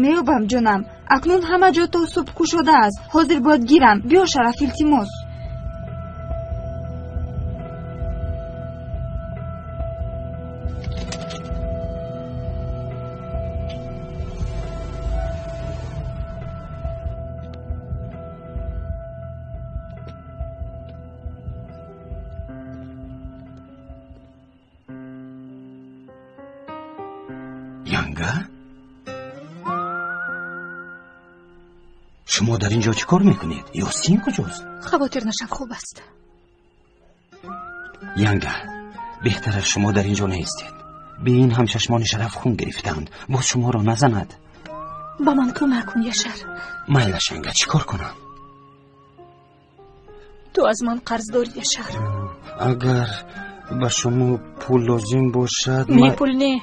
Меёбам, ҷонам. Акнун ҳама ҷо то субҳ кушода аст. Ҳозир бояд гирам. Биё, Шараф, илтимос. Янга? Шумо дар ин ҷо чӣ кор мекунед? Ёсин куҷост? Хавотир нашав, хуб аст. Янга, беҳтар аст шумо дар ин ҷо неистед. Бе ин ҳам чашмони Шараф хун гирифтаанд. Боз шуморо назанад. Ба ман кӯмак кун, Яшар. Майлаш, Янга, чӣ кор кунам? Ту аз ман қарз дорӣ, Яшар. Агар ба шумо пул лозим бошад... Не, пул не.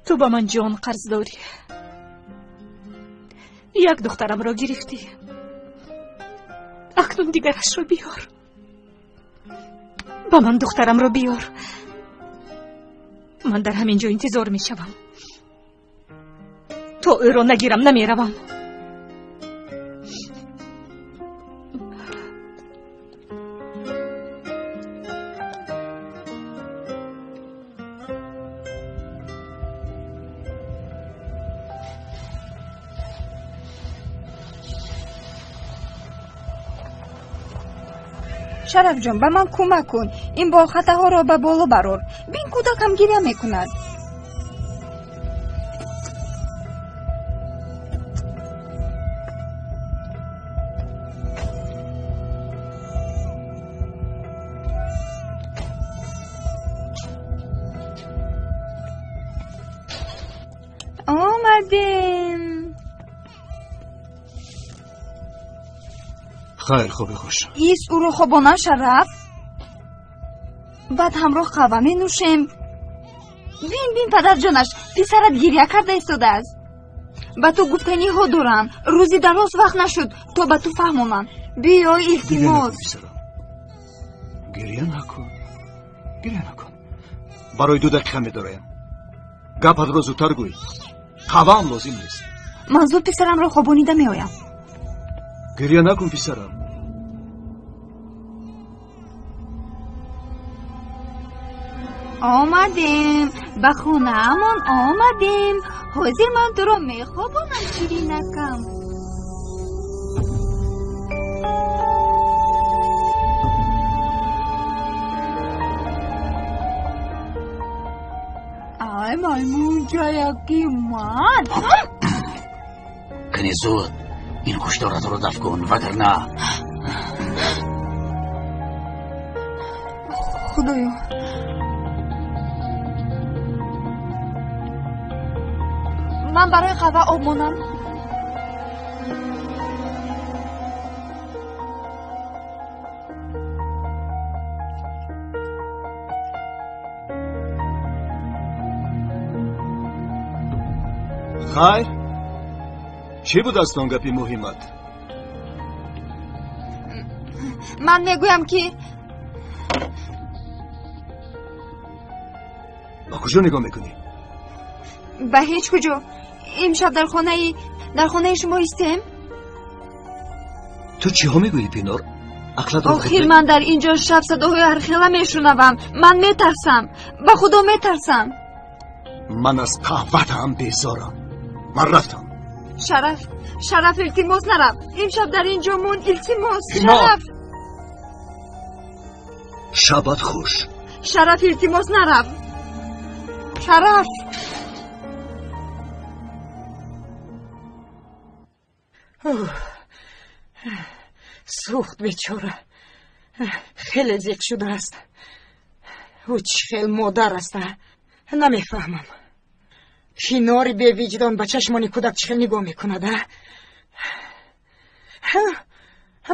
Ту ба ман ҷон қарз дорӣ. Як духтарамро гирифтӣ. Акнун дигарашро биёр. Ба ман духтарамро биёр. Ман дар ҳамин ҷо интизор мешавам. То ӯро нагирам, намеравам. Шарафҷон, ба ман кӯмак кун. Ин болхатаҳоро ба боло барор. Бин, кӯдакам гиря мекунад. Омадем. Хайр, хоби хуш. Ис, ӯро хобонам, Шараф. Баъд ҳамроҳ қаҳва менӯшем. Бин, бин, падарҷонаш, писарат гиря карда истодааст. Ба ту гуфтаниҳо дорам. Рӯзи дароз вақт нашуд, то ба ту фаҳмонам. Биё, илтимос. Гиря накун, гиря накун. Барои 2 дақиқа медораям. Гапатро зудтар гӯй. Қаҳваам лозим нест. Ман зуд писарамро хобонида меоям. Гиря накун, писарам. Омадем, ба хонаамон омадем. Ҳозир ман туро мехобонам, ширинакам. Ай, маймунчаяки ман. Кани зуд ин ҳушдоратро дафт кун, вагарна Худоё, ман барои қаҳва об монам. Хайр, чӣ буд аст он гапи муҳимат? Ман мегӯям ки Ба куҷо нигоҳ мекунӣ? Ба ҳеҷ куҷо. Имшаб дар хонаи шумо истем? Ту чиҳо мегӯӣ, Пинор? Ақлатро Охир ман дар ин ҷо шаб садоҳои ҳархела мешунавам. Ман метарсам, ба худо метарсам. Ман аз қаҳватам безорам. Ман рафтам. Шараф, Шараф, илтимос нарав. Имшаб дар ин ҷо мон, илтимос. Шараф, шабат хуш. Шараф, илтимос нарав. Шараф. Сӯхт бечора. Хеле зиқ шудааст. Ӯ чӣ хел модар аст, намефаҳмам. Финори бевиҷдон ба чашмони кӯдак чӣ хел нигоҳ мекунад, а?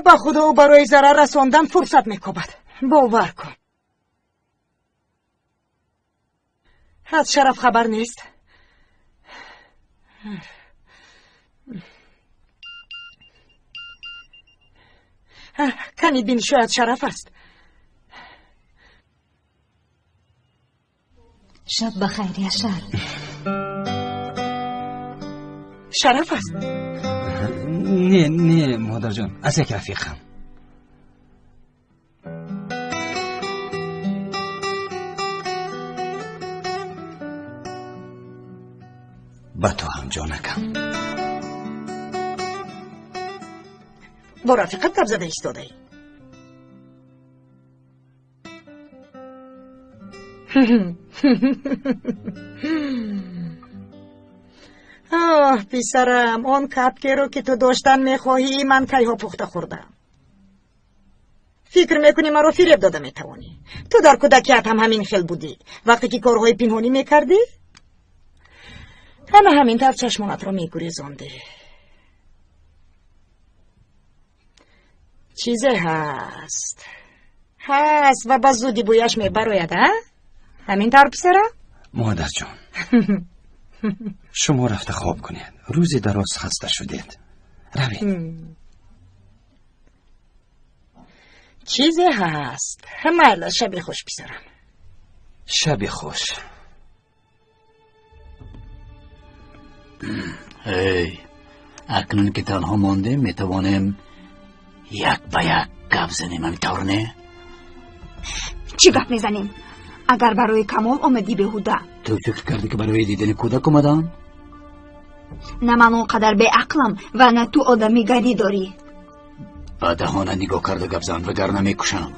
Ба худо ӯ барои зарар расондан фурсат мекобад. Бовар кун. Аз Шараф хабар нест. Кани бин, шояд Шараф аст. Шаб ба хайр, Яшар. Шараф аст? Не, не, модарҷон, аз як рафиқам. Ба ту ҳам, ҷонакам. Бо рафиқат гап зада истодаӣ? Оҳ, писарам, он капкеро ки ту доштан мехоҳӣ, ман кайҳо пухта хӯрдам. Фикр мекунӣ маро фиреб дода метавонӣ? Ту дар кӯдакият ҳам ҳамин хел будӣ. Вақте ки корҳои пинҳонӣ мекардӣ, ана ҳамин тавр чашмонатро мегурезондӣ. Чизе ҳаст, ҳаст ва ба зудӣ бӯяш мебарояд, а? Ҳамин тавр, писарам? Модарҷон, шумо рафта хоб кунед, рӯзи дароз хаста шудед, равед. Чизе ҳаст. Майла, шаби хуш, писарам. Шаби хуш. Эй, акнун ки танҳо мондем, метавонем як ба як гап занем, ҳамин тавр не? Чӣ гап мезанем? Агар барои Камол омадӣ, беҳуда. Ту фикр кардӣ, ки барои дидани кӯдак омадам? На ман он қадар беақлам ва на ту одамигарӣ дорӣ. Ба даҳона нигоҳ карда гап зан, вагарна мекушам.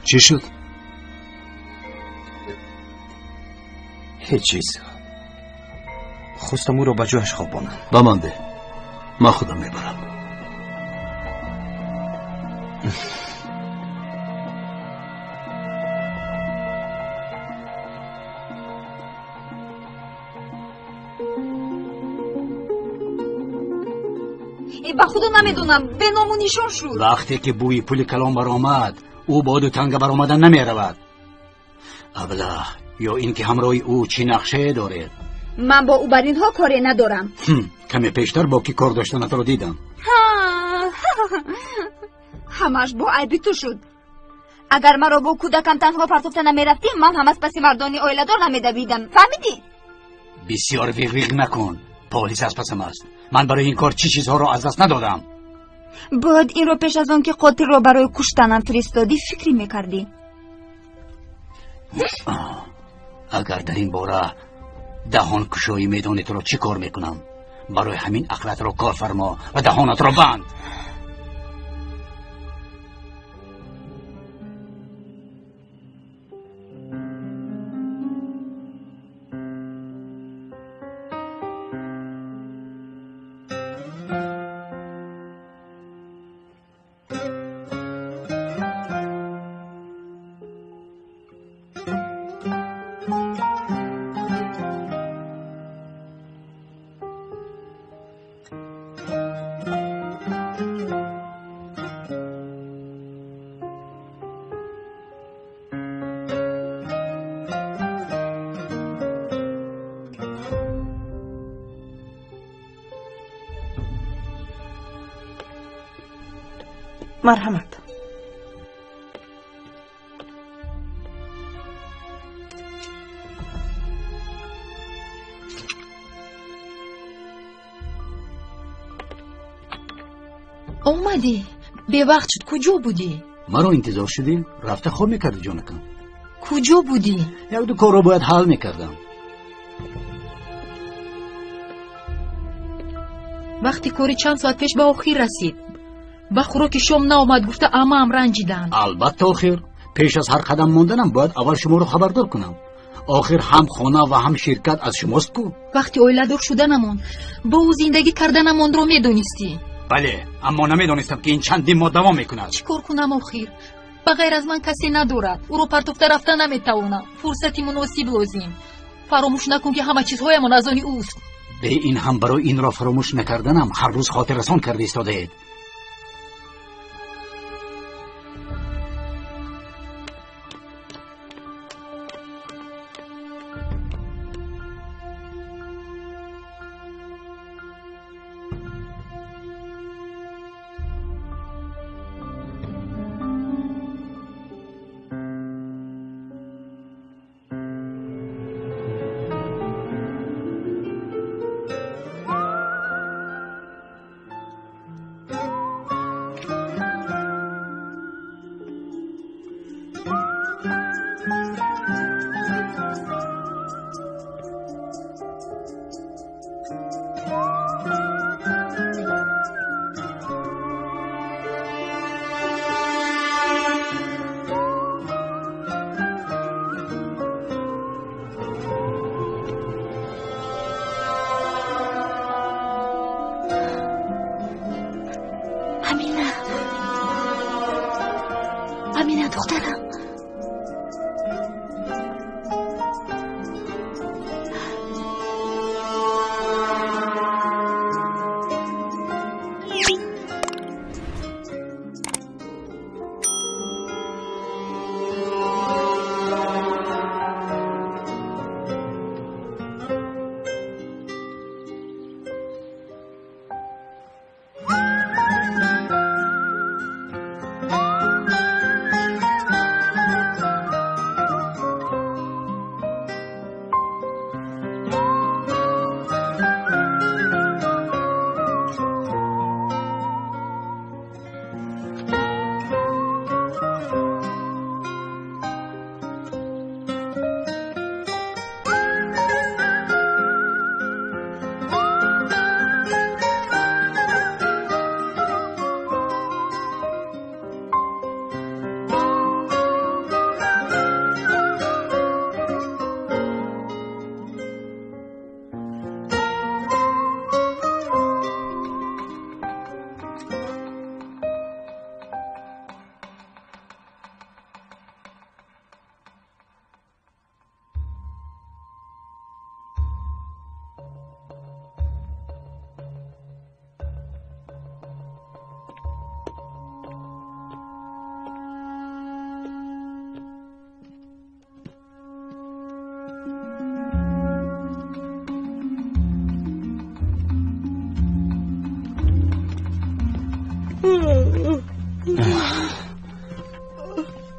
Чӣ шуд? Ҳеҷ чиз. Хостам ӯро ба ҷояш хобонам. Ба ман деҳ, ман худам мебарам. Ба худо намедонам, беному нишон шуд. Вақте ки бӯи пули калон баромад, ӯ бо ду танга баромада намеравад. Аблаҳ, ё ин ки ҳамроҳи ӯ чӣ нақшае доред? Ман бо ӯ бар инҳо коре надорам. Каме пештар бо кӣ кор доштанатро дидам. Ҳамаш бо айби ту шуд. Агар маро бо кӯдакам танҳо партофта намерафтӣ, ман ҳам аз паси мардони оиладор намедавидам, фаҳмидӣ? Бисёр виғ-виғ накун, полис аз пасам аст. Ман барои ин кор чӣ чизҳоро аз даст надодам. Бояд инро пеш аз он ки қотилро барои куштанам фиристодӣ, фикрӣ мекардӣ. Агар дар ин бора даҳонкушоӣ медонӣ, туро чӣ кор мекунам? Барои ҳамин ақлатро кор фармо ва даҳонатро банд. Марҳамат. Омадӣ? Бевақт шуд, куҷо будӣ? Маро интизор шудӣ? Рафта хоб мекардӣ, ҷонакам. Куҷо будӣ? Як-ду корро бояд ҳал мекардам. Вақти кори чанд соат пеш ба охир расид. Ба хӯроки шом наомад гуфта амаам ранҷиданд. Албатта, охир пеш аз ҳар қадам монданам бояд аввал шуморо хабардор кунам. Охир ҳам хона ва ҳам ширкат аз шумост ку. Вақти оиладор шуданамон бо ӯ зиндагӣ карданамонро медонистӣ. Бале, аммо намедонистам, ки ин чандин моҳ давом мекунад. Чӣ кор кунам охир? Ба ғайр аз ман касе надорад. Ӯро партофта рафта наметавонам. Фурсати муносиб лозим. Фаромӯш накун, ки ҳама чизҳоямон аз они ӯст. Бе ин ҳам барои инро фаромӯш накарданам ҳар рӯз хотиррасон карда истодаед. Амина, Амина, духтарам.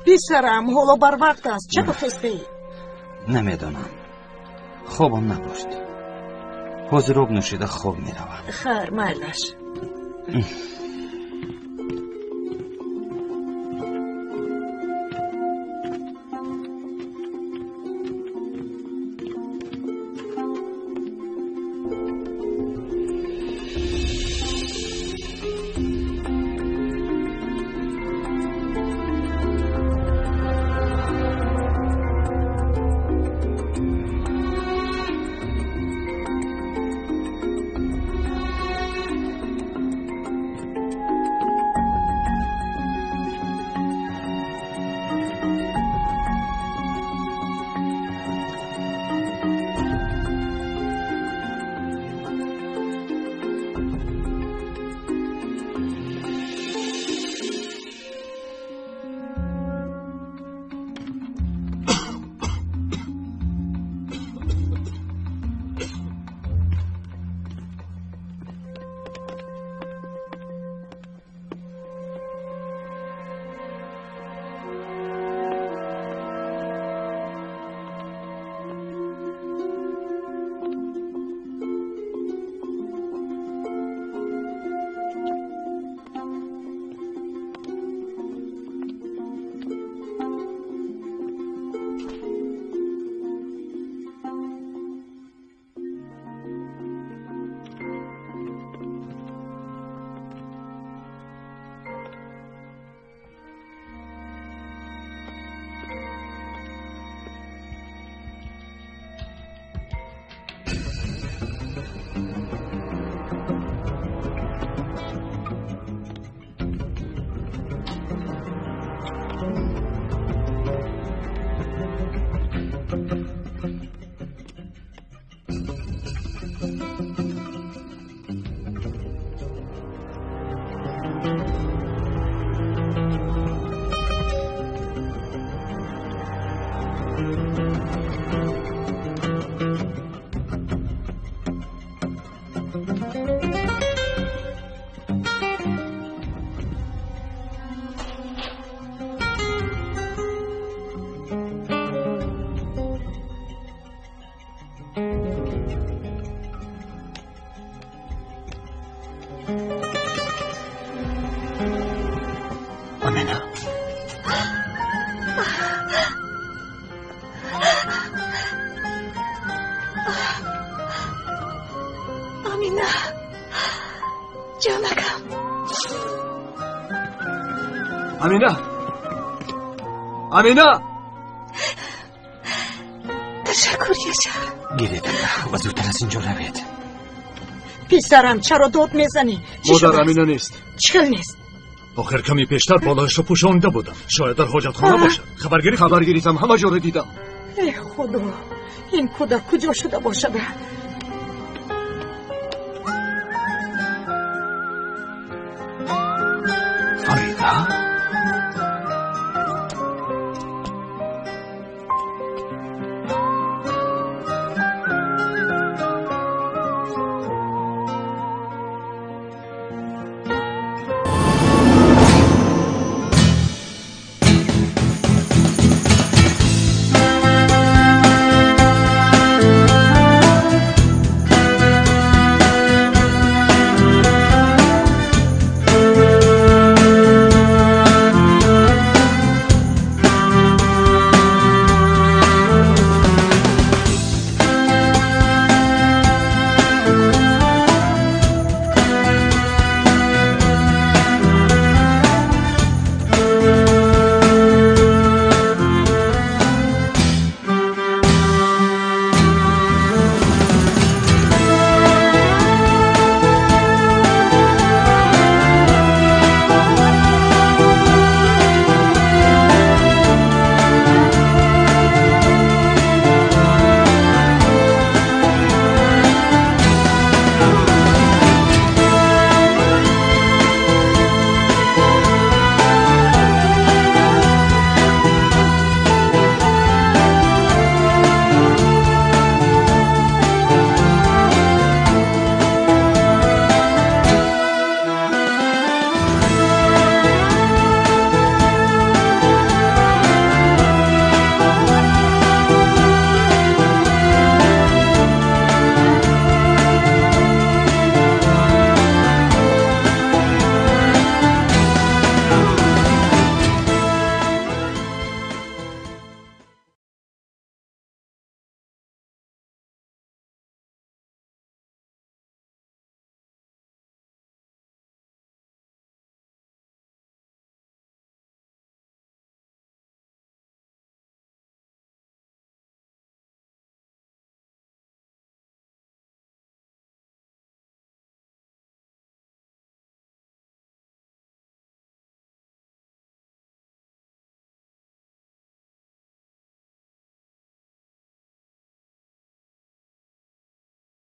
Писарам, ҳоло барвақт аст, чаро хестаӣ? Намедонам, хобам набурд. Ҳозир об нӯшида хоб меравам. Хайр, майлаш. Амина. Амина. Ҷонакам. Амина. Амина. Ташаккур, Яшар. Гиред ва зудтар аз ин ҷо равед. Писарам, чаро дод мезанӣ? Чӣ Модар, шудааст? Амина нест. Чӣ хел нест? Охир ками пештар болояшро пӯшонда будам. Шояд дар ҳоҷатхона бошад. Хабаргирӣ. Хабар гирифтам, ҳама ҷоро дидам. Э, Худо, ин кӯдак куҷо шуда бошад?